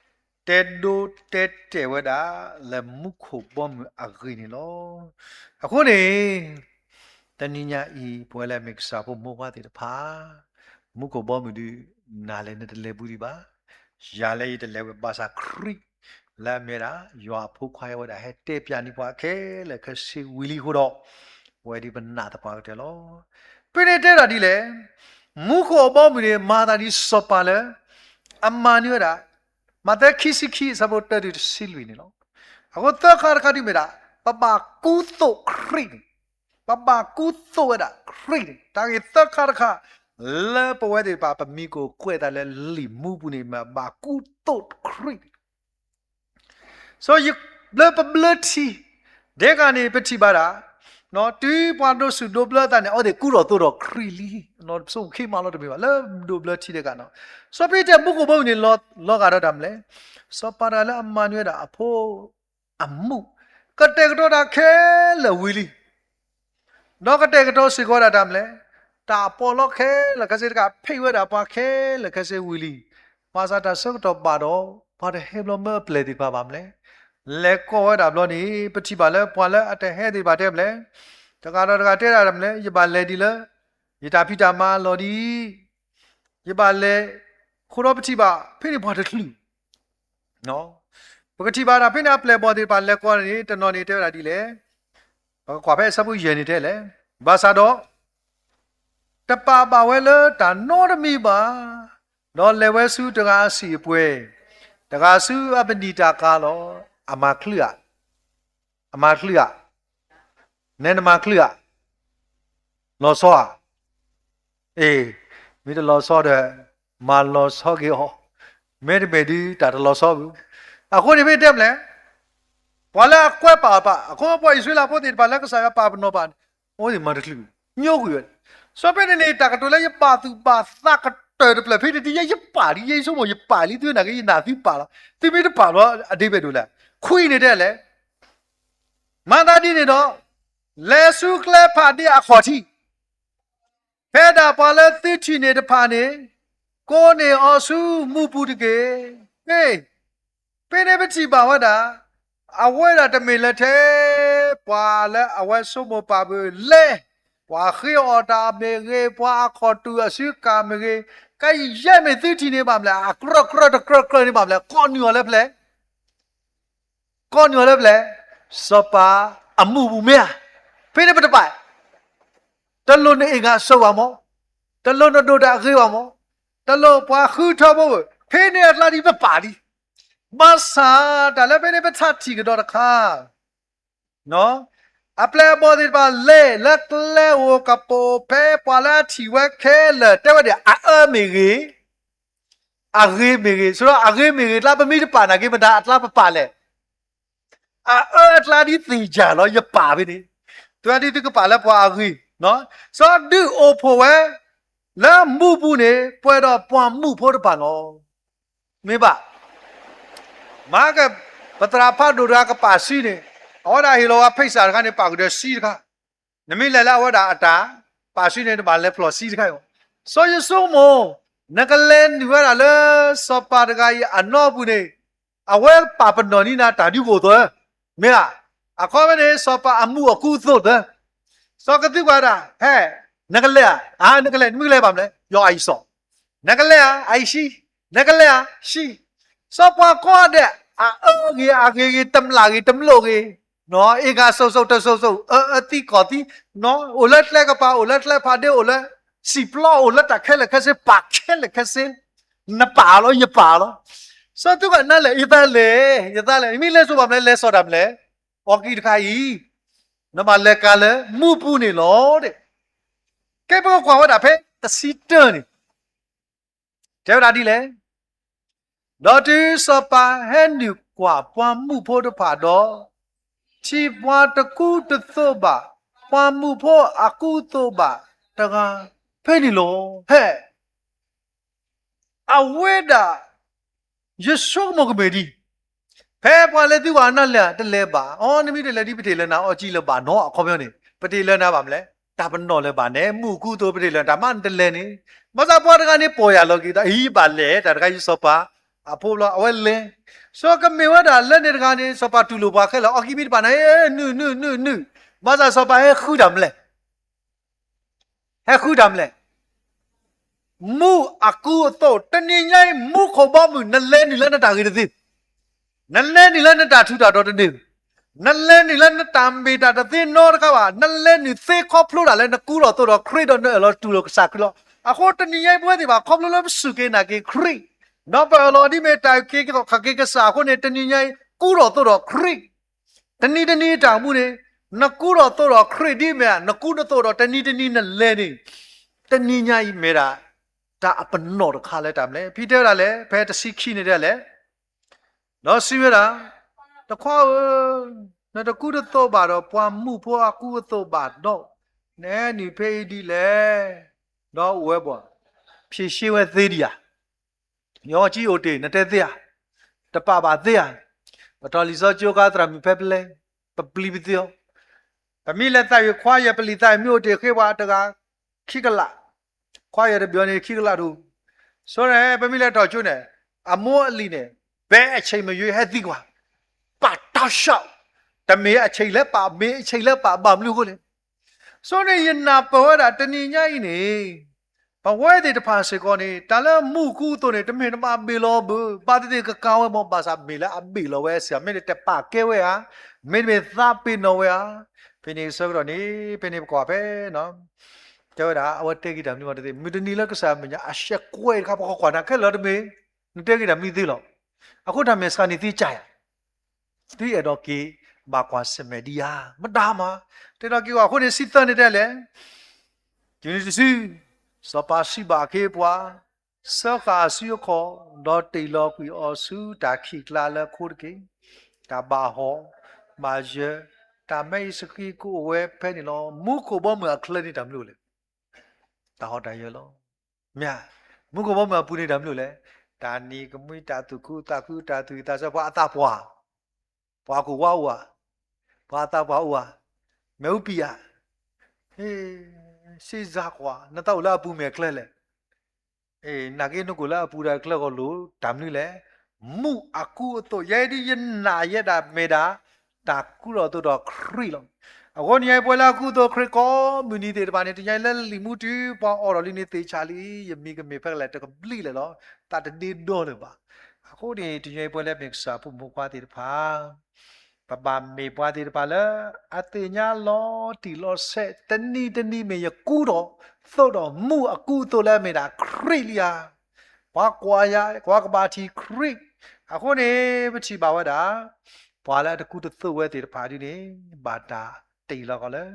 တဲဒိတဲတဲာ်ဝဲဒၣ် လၢမူခိၣ်ဘီမုၢ်အဂ့ၢ်န့ၣ်လီၤ. အဃိန့ၣ် တနံၤညါအံၤ ပဝဲလၢအမ့ၢ်ကစၢ်ဖိမိၢ်ပှၢ်သ့ၣ်တဖၣ် မူခိၣ်ဘီမုၢ်ဒုး နၤလဲၣ်နတလဲၤဘူးဒံးဘၣ်. ယၤလၢယတလဲၤဝဲ ဘၣ်ဆၣ်ခရံာ် လၢအမ့ၢ်ဒၣ် ယွၤအဖိခွါဝဲဒၣ် ဟဲတဲပၠးန့ၢ်ပှၤခဲလၢာ်ခဲဆ့ဝံၤလံအဃိဒီး ပဝဲဒၣ်ပနာ်သပှၢ်ကတၢၢ်လီၤ. ဖဲန့ၣ်တဲဒၣ်ဒ်လဲၣ်, မူခိၣ်အဘီမုၢ်န့ၣ် မၤသးဒ်စီၤပၤလၢ အမၤန့ၢ်ဝဲဒၣ် မးသဲခံဆံခံ အဆၢဖိတၢတုၤတဆံလွံၢ်န့ၣ်လီၤ. အဃိသၢခါတခါဒ်မ့ၢ်ဒၣ် ပဘၣ်ကူသိးခရံာ်န့ၣ်, ပဘၣ်ကူသိးဝဲဒၣ်ခရံာ်န့ၣ် တၢ်ဂ့ၢ်သၢခါတခါ လၢပဝဲသ့ၣ်တဖၣ် ပမံၤကအိၣ်ကွဲးတၢ်လၢလံာ်မူပူၤန့ၣ် မ့ၢ်ဘၣ်ကူသိးခရံာ်န့ၣ် လၢပဘျၢထံ ဒ်ဂၤန့ၣ် ပထံၣ်ဘၣ်ဒၣ် တုၤပှၤဒိးဆူၣ်ဒိးဘျၢအသးန့ၣ် အဝဲသ့ၣ်ကူထီၣ်သိးဒီးခရံာ်လံ. ပဆိကမိၣ်မးလီၤတမ့ၢ်ဘၣ် လၢဒိးဘျၢထံဒ်ဂၤန့ၣ်, စီၤပ့းတရူးမူခိၣ်ဘီမုၢ်န့ၣ် လီၤဂာ်ဒီးတၢ်မနုၤလဲၣ်, စီၤပၤတဂၤလၢအမၤနၢၤဝဲဒၣ်အဖိအမုၣ်, ကတဲာ်ကတီၤတၢ်ခဲလၢာ်ဝံၤလံ ဒီးကတဲာ်ကတီၤစ့ၢ်ကီးဝဲဒၣ်တၢ်မနုၤလဲၣ်, တၢ်ပီးလီခဲလၢာ်ခဲဆ့တခါ ဖံးဝဲဒၣ်ပှၤခဲလၢာ်ခဲဆ့ဝံၤလံ. ဘၣ်ဆၣ်တၢ်ဆၢကတီၢ်ဘၣ်ဒီး ပှၤတဟဲဘျီမၢအပျဲၢ်သ့ၣ်တဖၣ်ဘၣ်မနုၤလဲၣ်, လဲၤကိးဝဲဒၣ်ဘျီန့ၣ် ပထံၣ်ဘၣ်လၢပှၤလၢအတဟဲသ့ၣ်တဖၣ်တဲမနုၤလဲၣ်, တဂၤဒီးတဂၤတဲဒၣ်တၢ်မနုၤလဲၣ်, ယဘၣ်လဲၤဒ်လၢ ယတၢ်ဖံးတၢ်မၤအလီၢ်ဒ်အံၤ, ယဘၣ်လဲၤ, အဃိဒီးပထံၣ်ဘၣ် ဖဲန့ၣ်ပှၤတချုး ပကထံၣ်ဘၣ်တၢ်ဖဲန့ၣ်အပျဲၢ်အဘီၣ်သ့ၣ်တဖၣ်လဲၤကိးန့ၣ် တနီၤန့ၣ်တဲဝဲဒၣ်ဒ်လဲၣ်, ပကကွၢ်ဖဲအဆၢဖိယဲၢ်န့ၣ်တဲလဲၣ်, ဘၣ်ဆၣ်ဒီး တပာ်ဘၣ်ဝဲလၢတၢ်နီတမံၤဘၣ်, ဒီးလဲၤဝဲဆူတဂၤအဟံၣ်အပှဲၤ, တဂၤဆူအပနံာ်တၢ်ကၤလီၤ. အမၤချုးဧါ, အမၤချုးဧါ, နဲနမၤချုးဧါ, လီၤဆီဧါ, အ့, မ့ၢ်တလီၤဆီဒီး မၤလီၤဆီက့ၤအီၤ, မ့တမ့ၢ်ဒုးတၢ်တလီၤဆီဘၣ်. အဃိန့ၣ်မ့ၢ်တဲမနုၤလဲၣ်, ပှၤလၢအကွဲးပာ်အီၤပာ်, အဃိပှၤအံၣ်စရ့လးဖိသ့ၣ်တဖၣ်လၢကစၢ်ယွၤပာ်ပနီၣ်ဘၣ်န့ၣ်, အဝဲသ့ၣ်မၤတချုး, ညိကွံာ်ဝဲ. စီၤပ့းတရူးန့ၣ် တၢ်ကတိၤလၢယဘၣ်သူၣ်ဘၣ်သးကတၢၢ်တဖျၢၣ်ဖဲန့ၣ်တယဲ ယပာ်လံ, ယဆိကမိၣ်ယပာ်လံ, သုနာ်က့ယနာ်သုပာ်လီၤ, သုမ့ၢ်တပာ်ဘၣ်အဒ့ဘဲၣ်ဒိၣ်လဲၣ်. ခွံန့ၣ်တဲလဲၣ် မၤသးဒ်န့ၣ်ဒီး လဲၤဆူကျဲဖးဒ့အခီၣ်ထံး, ဖဲဒၣ်ပှၤလၢသုထံၣ်န့ၣ်တဖၣ်န့ၣ် ကိးန့ၢ်အီၤဆူမူပူၤတက့ၢ်. ဖဲ, ဖဲန့ၣ်ပထံၣ်ဘၣ်ဝဲဒၣ် အဝဲဒၣ်တမ့ၢ်လၢထဲ ပှၤလၢအဝဲဆိကမိၣ်ပာ်ဘၣ်လဲၣ်, ပှၤဃ့အီၣ်တၢ်မ့ၢ်ဂ့ၤ, ပှၤအခီၣ်တူာ်အစုကၢ်မ့ၢ်ဂ့ၤ, ကယဲၢ်မ့ၢ်သုထံၣ်န့ၣ်ဘၣ်မနုၤလဲၣ်, အကြၢးကြၢးတကြၢးကြၢးန့ၣ်ဘၣ်မနုၤလဲၣ်, ကိးနုာ်အီၤလၢပျဲၢ် ကိးနုာ်အီၤလၢပျဲၢ်, စီၤပၤအမူးပူၤမ့ၢ်ဧါ. ဖဲန့ၣ်ပတပာ်, တလိၣ်နအ့ၣ်ဂၤစိာ်ဘၣ်မး, တလိၣ်နဒိၣ်တၢ်အဂ့ၤဘၣ်မး, တလိၣ်ပှၤဃုထၢဘၣ်ဝဲ, ဖဲန့ၣ်အကျါဒ်ပပာ်လံ. ဘၣ်ဆၣ်တၢ်လၢဖဲန့ၣ်ပထံၣ်ကဒီးတခါ အပျဲၢ်အဘီၣ်သ့ၣ်တဖၣ်လဲၤလၢကျဲဧိၤကပိာ် ဖဲပှၤလၢအထံၣ်ဝဲခဲလၢာ် တဲဝဲဒၣ် အအၢမ့ၢ်ဂ့ၤ, အဂ့ၤမ့ၢ်ဂ့ၤ, ဆိဒီးအဂ့ၤမ့ၢ်ဂ့ၤအကျါ ပမ့ၢ်တပာ်နာ်က့ မတၤအကျါပပာ်လဲၣ်. အအၢအကျါဒ်သ့ၣ်ယၢ်လီၤ ယပာ်ဖဲန့ၣ်, သုဒ်သုကပာ်လၢပှၤအဂ့ၤ, စီၤဒုးအိၣ်ဖှိၣ်ဝဲ လၢမူးပူၤန့ၣ် ပှဲၤဒီးပှၤမူးဖိတဖၣ်လီၤ. မ့ၢ်ဘၣ် မၤက ပသရၣ်ဖးဒိၣ်တဂၤကပာ်စံန့ၣ်, အဝဲဒၣ်ဟ့ၣ်လီၤဝဲဖံးစၢ်တခါန့ၣ် ပာ်ကဒီးစံတခါ, နမ့ၢ်လဲၤလၢအဝဲဒၣ်အတၢ်ပာ်စံန့ၣ် နဘၣ်လဲၤဖျိးစံတခါအံၤ, စီၤယဆိကမိၣ် နကလဲၤနုာ်ဝဲဒၣ်လၢ စီၤပၤတဂၤအံၤအနီၢ်ပူၤန့ၣ်, အဝဲပာ်ပနီၣ်န့ၢ်နၤတၢ်ဒုးကအိၣ်သၢ, မ့ၢ်ဧါ, အခီပညီန့ၣ် စီၤပၤအမူးအကူအသိးသၢ, စီၤကသံကွၢ်ဒၣ် ဟဲ, နကလဲၤဧါ, အါ နကလဲၤ နမ့ၢ်ကလဲၤဘၣ်မနုၤလဲၣ်, ယီၤအအံၤစီၤ နကလဲၤဧါ, အအံၤစံ, နကလဲၤဧါ, စံ. စီၤပၤကိးဂၤဒဲး အအၢဂ့ၤ အဂ့ၤဂ့ၤ တမျၢ်ဂ့ၤ တမျၢ်ဂ့ၤ, အ့ၣ်ဂၤစိာ်စိာ်တစိာ်စိာ် အၢအၢသံကီၢ်သံ, အိၣ်လၢကျဲကပၤ အိၣ်လၢကျဲဖးဒ့ အိၣ်လၢစံာ်ပျီ အိၣ်လၢတၢ်ခဲလၢာ်ခဲဆ့ ပာ်ခဲလၢာ်ခဲဆ့, နပာ်လီၤ ယပာ်လီၤ. စီၤသံကွၢ်နလဲၣ် ယသးလဲၣ် ယသးလဲၣ်, မ့ၢ်လဲၤစိာ်ဘၣ်မနုၤလဲၣ် လဲၤစိာ်တၢ်မနုၤလဲၣ်, အီကံတခါအံၤ နဘၣ်လဲၤကၤလၢမူးပူၤန့ၣ်လီၤ. ကဲ ပကကွၢ်ဝဲဒၣ်ဖဲတဆံတၢန့ၣ် တဲဝဲဒၣ်ဒ်လဲၣ်, ဒီးတုၤစီၤပၤဟဲနုာ်ကွၢ်ပှၤမူးဖိတဖၣ်ဒီး, ထံၣ်ပှၤတကူတသိးဘၣ်, ပှၤမူးဖိအကူအသိးဘၣ်တဂၤဖဲန့ၣ်လီၤ. ဟဲ အဝဲဒၣ် ယဆိကမိၣ်ကမ့ၢ်ဒ် ဖဲပှၤလဲၤသံကွၢ်နလဲၣ် တလဲၤဘၣ်, အီ နမ့ၢ်တလဲၤဒ် ပတ့ၢ်လၢနၤအီကံလၢၤဘၣ်နီၤ, အခီပညီန့ၣ် ပတ့ၢ်လၢနၤဘၣ်မနုၤလဲၣ်, တၢ်ပနီၣ်လၢၤဘၣ်န့ၣ် မူးအကူအသိးပတ့ၢ်လၢၤ တၢ်မ့ၢ်နတလဲၤန့ၣ်, ဘၣ်ဆၣ်ပှၤတဂၤန့ၣ် ပိာ်ယၢ်လီၤက့ၤသး အံၤဘၣ်လဲၤ တၢ်တခါအံၤစီၤပၤအဖိဘျီ အဝဲလဲၤ, စီၤကမ့ၢ်ဝဲဒၣ်လၢန့ၣ်တဂၤန့ၣ် စီၤပၤတူၢ်လိာ်ပှၤခဲလၢာ် အီကံမ့ၢ်တပာ်န့ၣ် နုာ် နုာ် နုာ် နုာ်, ဘၣ်ဆၣ်စီၤပၤဟဲဃုတၢ်မနုၤလဲၣ် ဟဲဃုတၢ်မနုၤလဲၣ်, မူးအကူအသိး, တနံၤညါအံၤ မူးခိၣ်ဘီမုၢ် နလဲၤနုာ်လၢနတၢ်ဂ့ၤတသ့, နလဲၤနုာ်လၢနတၢ်ထူးတၢ်တီၤတန့ၢ်, နလဲၤနုာ်လၢနတၢ်မ့ၢ်တၢ်တသ့နီတခါဘၣ်, နလဲၤနုာ်သ့ခီဖျိဒၣ်လၢနကူထီၣ်သိးဒီးခရံာ်ဒီးနအၢၣ်လီၤတူၢ်လိာ်ကစၢ်ခရံာ်လီၤ. အဃိတနံၤညါအံၤ ပဝဲသ့ၣ်တဖၣ်ခီဖျိလၢပစူၢ်က့ၤနာ်က့ၤခရံာ်, ဒီးပအၢၣ်လီၤဒ်မ့ၢ်တၢ်အုၣ်က့ၤခီၣ်က့ၤကစၢ်အဃိန့ၣ် တနံၤညါအံၤ ကူထီၣ်သိးဒီးခရံာ် တနံၤတနံၤတၢ်အိၣ်မူန့ၣ် နကူဒီးသိးဒီးခရံာ်ဒ်အမ့ၢ်ဧါ, နကူနသိးဒီးတနံၤတနံၤနလဲၤန့ၣ် တနံၤညါအံၤမ့ၢ်ဒၣ် တၢ်အပနီၣ်တခါလၢတၢ်မနုၤလဲၣ်. ဖံတဲဝဲဒၣ်လဲၣ်, ဖဲတဆံခံန့ၣ်တဲလဲၣ်, ဒီးစံးဝဲဒၣ်, တခွါဧၢ, နတကူတသိးဘၣ်ဒီးပှၤမုၣ်ဖိအကူအသိးဘၣ်ဒီး, နအဲၣ်နုၢ်ဖဲအံၤဒ်လဲၣ်. ဒီးအိၣ်ဝဲဘၣ်, ဖြေရှင်းဝဲသ့ဒံးဧါ. ယီကၠံအိၣ်တ့ၢ် နတဲသ့ဧါ, တပာ်ဘၣ်သ့ဧါ. ပထီၣ်လံာ်စီဆှံကါသရၣ်မုၣ်ဖဲပလဲ, ပပျံၤပသးအံၤ, ခွါယဲၢ်ပလံာ်သးအံၤ မ့ၢ်အိၣ်တ့ၢ်ဃ့ပှၤတဂၤခံကလး, ခွါယဲၢ်တဘျီန့ၣ်ခံကလးဒိၣ်. ဆိန့ၣ် ပမ့ၢ်လဲၤထီၣ်ကၠိန့ၣ် အမိၢ်အလံၤန့ၣ် ဘဲအဆံးမယွ့ဟဲသံကွၢ်, ပာ်တၢ်ဆှး, တမ့ၢ်အဆံးလဲၣ်ပာ်, မ့ၢ်အဆံးလဲၣ်ပာ်ဘၣ်မနုၤအဃိလဲၣ်. ဆိန့ၣ်ယနာ်ပၢၢ်ဝဲဒၣ်တနံၤညါအံၤန့ၣ် ပဝဲသ့ၣ်တဖၣ်စ့ၢ်ကီးန့ၣ် တၢ်လၢမူအကူအသိးန့ၣ် တမ့ၢ်နဘၣ်ဘ့ၣ်လီၤဘၣ်, ဘၣ်သ့ၣ်သ့ၣ်ကကါဝဲမ့ၢ် ဘၣ်ဆၣ်မ့ၢ်လၢအဘ့ၣ်လီၤဝဲစ့ၢ်, မ့ၢ်တပာ်ကဲဝဲဧါ, မ့တမ့ၢ်သးပ့ၤနီၣ်ဝဲဧါ. ဖဲန့ၣ်အဆၢကတီၢ်န့ၣ် ဖဲန့ၣ်ပကွၢ်ဖဲ တဲဝဲဒၣ် အဝဲတဲက့ၤတၢ်မနုၤမတသ့, မုၢ်တနံၤလၢကစၢ်မဲာ်ညါအရှဲကွဲတခါ ပကကွၢ်နၤခဲလၢာ်တမ့ၢ် နတဲက့ၤတၢ်မနုၤသ့လီၤ. အဃိတၢ်မဲာ်ဆှးန့ၣ်သ့ကၢ်ယၤ သုအဲၣ်ဒိးက့ၤဘၣ်ကွၢ်ဆၢၣ်မဲာ်ဒံးဧါ, မတၤမး, တဲဒိးက့ၤကွၢ်အဃိန့ၣ် ဆံသၢန့ၣ်တဲလဲၣ်, တုၤနုၤတစု, စီၤပၤစံးဘၣ်အခ့အပှၤ, စၢဃာ်အစုအခီၣ်, ဒီးတ့ၢ်လီၤကွံာ်အီၤဆူတၢ်ခံးကျါလၢခိတက့ၢ်. တၢ်ဘၣ်ဟီၣ်, ဘၣ်ယၢၤ, တၢ်မဲအံၤစဃံကအိၣ်ဝဲဖဲန့ၣ်လီၤ. မူခိၣ်ဘီမုၢ်အချၢန့ၣ်တၢ်မနုၤလဲၣ်, တၢ်ဟီၣ်တၢ်ယၢၤလီၤ. မ့ၢ်ဧါ, မူခိၣ်ဘီမုၢ်အပူၤန့ၣ်တၢ်မနုၤလဲၣ်, တၢ်နံၤကမှံ တၢ်သူၣ်ခုသးခု တၢ်သူၣ်ဝံၣ်သးဆၢ ပှၤအသးပှၢ်, ပှၤဟီၣ်ခိၣ်ဝါအိၣ်ဧါ, ပှၤအသးပှၢ်အိၣ်ဧါ, မ့ၣ်အူပံၤဧါ, ဟ့ၣ်, စ့စါကွၢ် နသးအိၣ်လၢအပူၤမ့ၢ်အချၢလဲၣ်. နာ်က့နကိၣ်လၢအပူၤဒီးအချၢဂီၢ်လိာ် တၢ်မနုၤလဲၣ်, မူအကူအသိး ယဲဒ်ယနာ်ယဲဒၣ်မ့ၢ်ဒၣ် တၢ်ကူဒီးသိးဒီးခရံာ်လီၤ. အဃိန့ၣ် ယပဝဲလၢအကူအသိးခရံာ်ကိးမုၢ်နံၤသ့ၣ်တဖၣ်န့ၣ် တနံၤညါအံၤလၢလံာ်မူတုၤ ပှၤအိးထီၣ်လံန့ၣ်သ့ၣ်ဆးလံ, ယမံၤကမ့ၢ်ဖဲလဲၣ်တကဘျံးလဲၣ်လီၤ. သးတဒ့ဒီလၢၤဘၣ်. အဃိန့ၣ် တနံၤညါအံၤပဝဲလၢမ့ၢ်ကစၢ်ဖိမုၣ်ဖိခွါသ့ၣ်တဖၣ် ပဘၣ်မ့ၢ်ပှၤသ့ၣ်တဖၣ်လၢ အသ့ၣ်ညါလီၤတံၢ်လီၤဆဲး တနံၤတနံၤမ့ၢ်ယကူဒီးသိးဒီးမူအကူအသိးလၢအမ့ၢ်ဒၣ်ခရံာ်လံဧါ. ပှၤကွၢ်ယၤ ပှၤကဘၣ်ထံၣ်ခရံာ်. အဃိန့ၣ် ပထံၣ်ဘၣ်ဝဲဒၣ် ပှၤလၢအတကူတသိးဝဲသ့ၣ်တဖၣ်ဒ်န့ၣ် ဘၣ်တၢ်တ့ၢ်လီၤကီးလၢ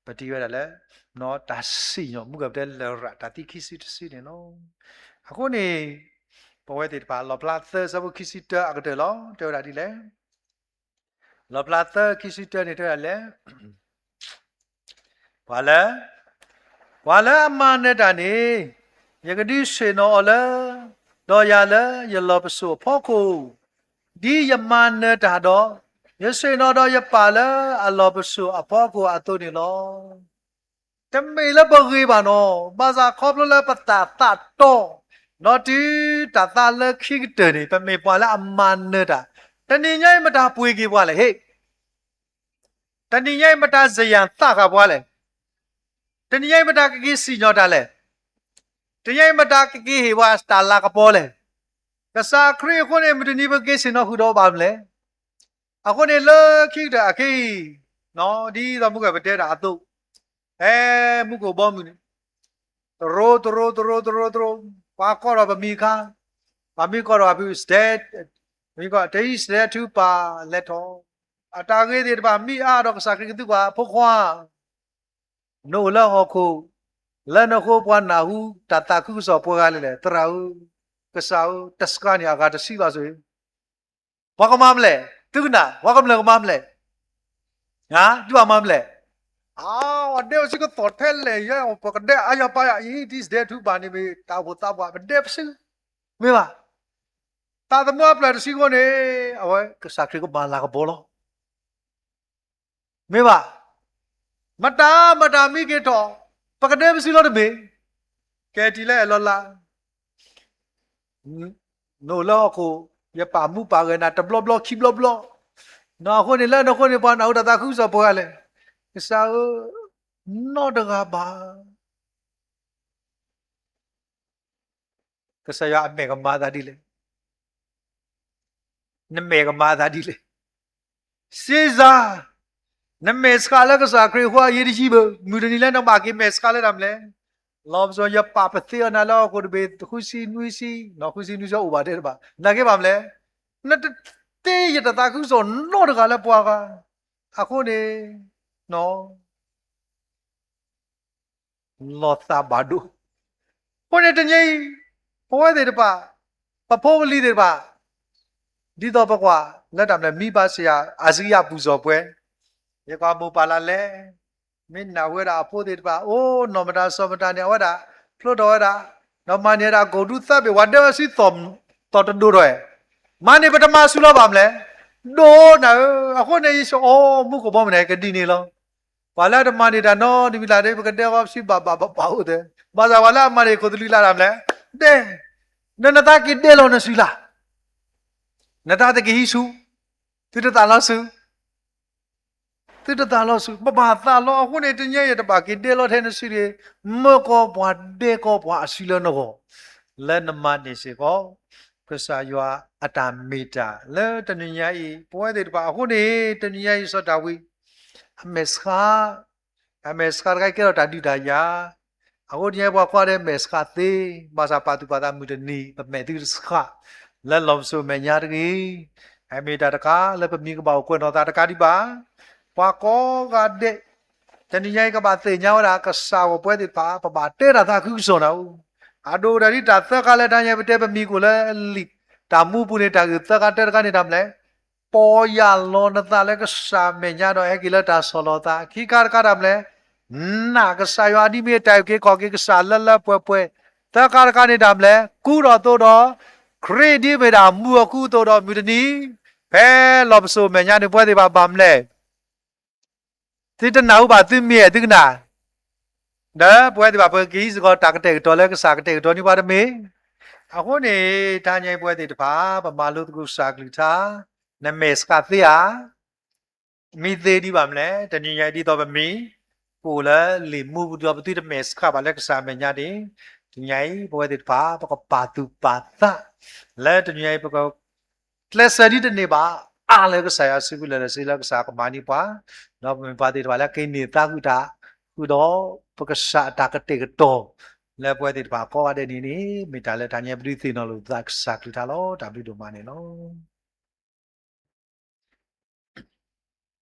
ပထံၣ်ဝဲဒၣ်လၢ တၢ်စံၣ်ညီၣ် မုၢ်ကပတဲလရာ်တၢ်သံခံစုတစုန့ၣ်လီၤ. အဃိန့ၣ် ပဝဲသ့ၣ်တဖၣ် လီၣ်ဖျါသၢဆၢဖိခံဆံတၢအကတၢၢ်လီၤ. တဲဝဲဒၣ်ဒ်လဲၣ်. လီၣ်ဖျါသၢခံဆံတၢန့ၣ်တဲဝဲဒၣ်လဲၣ်. ပှၤလၢ ပှၤလၢအမၤနၢၤတၢ်န့ၣ် ယကဒုးဆ့ၣ်နီၤအီၤလၢ ဒီးယၤလၢယလီၢ်ပစိာ်အဖီခိၣ်, ဒ်ယမၤနၢၤတၢ်ဒီး ယဆ့ၣ်နီၤဒီးယပၢ်လၢအလီၢ်ပစိာ်အဖီခိၣ်အသိးန့ၣ်လီၤ. တမ့ၢ်လၢပဂ့ၤဘၣ်နီၤ, ဘၣ်ဆၣ်ခီဖျိလၢပသးသးတီ, ဒီးတုၤတၢ်သးလၢခံကတၢၢ်န့ၣ် ပမ့ၢ်ပှၤလၢအမၤနၢၤတၢ်, တနံၤညါအံၤမတၤပှ့ၤက့ၤပှၤလဲၣ်, ဟ့ၣ် တနံၤညါအံၤမတၤစယၣ်သးဃာ်ပှၤလဲၣ်, တနံၤညါအံၤမတၤကက့ၤစံၣ်ညီၣ်တၢ်လဲၣ်, တနံၤညါအံၤမတၤကက့ၤဟ့ၣ်ပှၤတၢ်လၤကပီၤလဲၣ်. ကစၢ်ခရံာ်အဃိန့ၣ် မုၢ်တနံၤပကက့ၤဆ့ၣ်နီၤဃုာ်ဒီးဘၣ်မနုၤလဲၣ်. အဃိန့ၣ် လၢခံကတၢၢ်အခဲအံၤ, ဒ်သိးမုၢ်ကပတဲဒၣ်အသိး, ဖဲမူခိၣ်ဘီမုၢ်န့ၣ် တရိတရိတရိတရိတရိ, ပှၤကိးထီၣ်ပမံၤအခါ, ပှၤမံၤကိးထီၣ်ပှၤဖု, တဲအံၤ စတဲထူပာ်လဲၤထီၣ်, အတၢ်ဂ့ၤသ့ၣ်တဖၣ်မံအါဒီး ကစၢ်ခရံာ်ကသံကွၢ် ဖိခွါ, နအိၣ်လၢဟီၣ်ခိၣ်, လၢနဃိပှၤနၢ်ဟူတၢ်သးခုကစီၣ်ပှဲၤဂၤလဲၣ်လဲၣ်. သရၣ်ဧၢ, ကစၢ်ဧၢ, တစှၤန့ၢ်အဂၤတဆံဘၣ်ဆိၣ် ပှၤကမၤမလဲၣ်, သုကနၣ်, ပှၤကမျၢၢ်ကမၤမလဲၣ်, သုဘၣ်မၤမလဲၣ်. အဝဲဒဲပစုကသီၣ်ထဲလဲၣ်, ယဲပကဒဲအါယၤပာ်ယၤအံၤ ဒ်စတဲထူပာ်န့ၣ်မ့ၢ် တၢ်အိၣ်ဖှိၣ်သးပှၢ် ပဒဲပစု, မ့ၢ်ဘၣ်. သးသမူအဖျၢၣ်တဆံဃိန့ၣ် အဝဲကစၢ်ခရံာ်ကမၤလၤကပီၤလီၤ. မ့ၢ်ဘၣ်, မတၤမတၤမံက့ၤထီၣ်, ပကဒဲပစုလီၤတမ့ၢ်, ကဲထီၣ်လၢအဲၣ်လီၤလး, နအိၣ်လၢဟီၣ်ခိၣ်, ယပာ်မူပာ်ဂဲၤနၤတဘျီဘျီခံဘျီဘျီ, နီၢ်အဃိန့ၣ် လၢနဃိန့ၣ် ပှၤနၢ်ဟူတၢ်သးခုကစီၣ်ပှဲၤဂၤလဲၣ်. ကစၢ်ဧၢ, နီတဂၤဘၣ်. ကစၢ်ယွၤအမဲာ်ကမၤအသးဒ်လဲၣ်. နမဲာ်ကမၤအသးဒ်လဲၣ်. စ့စါ, နမဲာ်ဆှးလၢကစၢ်ခရံာ်အဃိအရေးတကြီးဘၣ်. မုၢ်တနံၤလၢနဘၣ်က့ၤမဲာ်ဆှးလၢတၢ်မနုၤလဲၣ်. လီၤပစီာ် ယပာ်ပသ့အီၤနၤလၢဟီၣ်ခိၣ်တဘ့ၣ် ဃုဆံနွံဆံ, နီၢ် ဃုဆံနွံဆံအိၣ်ဘၣ်တဲတဘၣ်. နာ်က့ဘၣ်မနုၤလဲၣ်. နတတ့ယတၢ်သးခုကစီၣ်နီတဂၤလၢပှၤဂၤ. အဃိန့ၣ် လီၤသးဘၣ်ဒိၣ်. အဃိန့ၣ်တနံၤအံၤ ပဝဲသ့ၣ်တဖၣ် ပဖိပလံၤသ့ၣ်တဖၣ် ဒ်သိးပကွၢ်လၢတၢ်မနုၤ မံဘၣ်စ့ၢ်ယၤ အစံယၢ်ပူၤစီၤပှဲၤ, ယကွၢ်မိၢ်ပၢ်လၢလဲၣ်, မ့ၢ်နၢ်ဟူဝဲဒၣ်အဖိသ့ၣ်တဖၣ် အိၣ်နီၢ်မတၤစီၤမတၤန့ၣ် အဝဲဒၣ် ဖျိထီၣ်ဝဲဒၣ် ဒီးမၤန့ၢ်ဝဲဒၣ်ကိၣ်ဒူသၢဘ့ၣ် ပှၤဒဲဝဲဆူသီၣ်တဒိၣ်ထီၣ်, မၤန့ၢ်ပတမၤဆူၣ်လီၤဘၣ်မလဲၣ်, ဒိၣ်နၤဧၢ, အဃိန့ၣ်ယဆိကမိၣ် အိၣ်မူခိၣ်ဘီမုၢ်န့ၣ် ကဒ်န့ၣ်လီၤ. ပှၤလၢတမၤန့ၢ်တၢ်နီတမံၤလၢ်ဒီး ပကဒဲဃီပစုဘၣ်ဘၣ်ဘၣ်အိၣ်သ့, ဘၣ်ဆၣ်ပှၤလၢအမၤန့ၢ်ခိၣ်သလုးလၢ်တၢ်မလဲၣ်, ဒဲ, နနသးက့ၤဒဲလီၤနစုလၢ်, နတၢ်သက့ၤဟံးဆူၣ်, သုတသးလီၤဆူၣ် သုတသးလီၤဆူၣ် ပဘၣ်သးလီၤ. အဃိန့ၣ် တနံၤအံၤယတဘၣ်က့ၤဒဲလီၤထဲနစုတဂ့ၤ, မၢကီၢ်ပှၤဒဲကီၢ်ပှၤအစုလၢနဂီၢ်, လၢနမၤန့ၢ်စ့ၢ်ကီး ကစၢ်ယွၤအတၢ်မ့ၢ်တၢ်လၢတနံၤညါအံၤ ပဝဲသ့ၣ်တဖၣ်အဃိန့ၣ် တနံၤညါအံၤစီၤဒၤဝံး အမဲာ်ဆှး အမဲာ်ဆှးတခါအံၤကဲထီၣ်တၢ်ဒုးတၢ်ယၤ, အဃိတနံၤညါအံၤပှၤကွၢ်ဒီးမဲာ်ဆှးသ့, ဘၣ်ဆၣ်ပာ်သူၣ်ပာ်သးမုၢ်တနံၤ ပမဲာ်သုတဆှး, လၢလီၢ်ပစိာ်မဲာ်ညါတဂ့ၤ. အမ့ၢ်တၢ်တခါလၢပမံၤကဘၣ်အိၣ်ကွဲးနီၢ်သးတကးဒံးဘၣ်. ပှၤကိးဂၤဒဲး တနံၤညါအံၤကဘၣ်သ့ၣ်ညါဝဲဒၣ် ကစၢ်ဂီၢ်ပဝဲသ့ၣ်တဖၣ် ပဘၣ်တဲတၢ်သးခုကစီၣ်နၤဧိၤ, အဒိၣ်ဒၣ်ဒ်တၢ်သၢခါလၢတနံၤညါအံၤ ပတဲပမံၤကအိၣ်လၢလံာ်တၢ်မူပူၤန့ၣ် တၢ်ဂ့ၢ်သၢခါတၢတခါန့ၣ်တၢ်မလဲၣ် ပီၢ်ယၢ်လီၤနသးလၢကစၢ်မဲာ်ညါဒီးဟဲက့ၤလၢတၢ်ဆီၣ်လီၤသး, ခံခါတခါတၢ်မလဲၣ် နာ်ကစၢ်ယွၤဒ်မ့ၢ်တၢ်အုၣ်က့ၤခီၣ်က့ၤကစၢ်လၢလၢပှဲၤပှဲၤ, သၢခါတခါန့ၣ်တၢ်မလဲၣ် ကူထီၣ်သိဒီး ခရံာ်ဒ်မ့ၢ်ဒၣ်မူအကူအသိးဒီးမုၢ်တနံၤ ဖဲလီၢ်ပစိာ်မဲာ်ညါန့ၣ် ပဝဲသ့ၣ်တဖၣ်ဘၣ်မလဲၣ် သုတနၢ်ဟူဘၣ်သုမ့ၢ်အဲၣ်သုကနၣ်, ဒီးပဝဲသ့ၣ်တဖၣ်ပက့ၤဟံးစ့ၢ်ကီးတၢ်ကတဲာ်ကတီၤလၢကစၢ်ကတဲာ်ကတီၤန့ၢ်ပှၤတမ့ၢ်. အဃိန့ၣ် တနံၤညါအံၤပဝဲသ့ၣ်တဖၣ် ပမၤလိသကိးကစၢ်ကလုၢ်ကထါ, နမဲာ်ဆှးသ့ဧါ, မံသ့ဒံးဘၣ်မလဲၣ်, တနံၤညါအံၤဒ်သိးပမံၤ ပအိၣ်လၢလံာ်မူပူၤဒီးပသုတမဲာ်ဆှးဘၣ်လၢကစၢ်မဲာ်ညါန့ၣ်, တနံၤညါအံၤ ပဝဲသ့ၣ်တဖၣ် ပကပာ်သူၣ်ပာ်သး လၢတနံၤညါအံၤ ပက ကျဲးစၢးဒ်တန့ၢ်ဘၣ် အါလၢကစၢ်ယွၤစုပူၤလၢာ်လၢာ်ဆ့လၢကစၢ်ကမၤန့ၢ်ပှၤ, ဒီးပမ့ၢ်ပှၤသ့ၣ်တဖၣ်လၢက့ၤန့ၢ်သးဃုာ်တၢ်ဃုာ်ဒီး ပကစၢ်အတၢ်ကတဲာ်ကတီၤ လၢပဝဲသ့ၣ်တဖၣ်ကိးဂၤဒဲးန့ၣ်န့ၣ် မ့ၢ်တၢ်လၢတနံၤညါအံၤပဒုးသ့ၣ်နီၣ်လိာ်သးကစၢ်ကလုၢ်ကထါလီၤ. တၢ်ဘျုးဒိၣ်မးန့ၣ်လီၤ.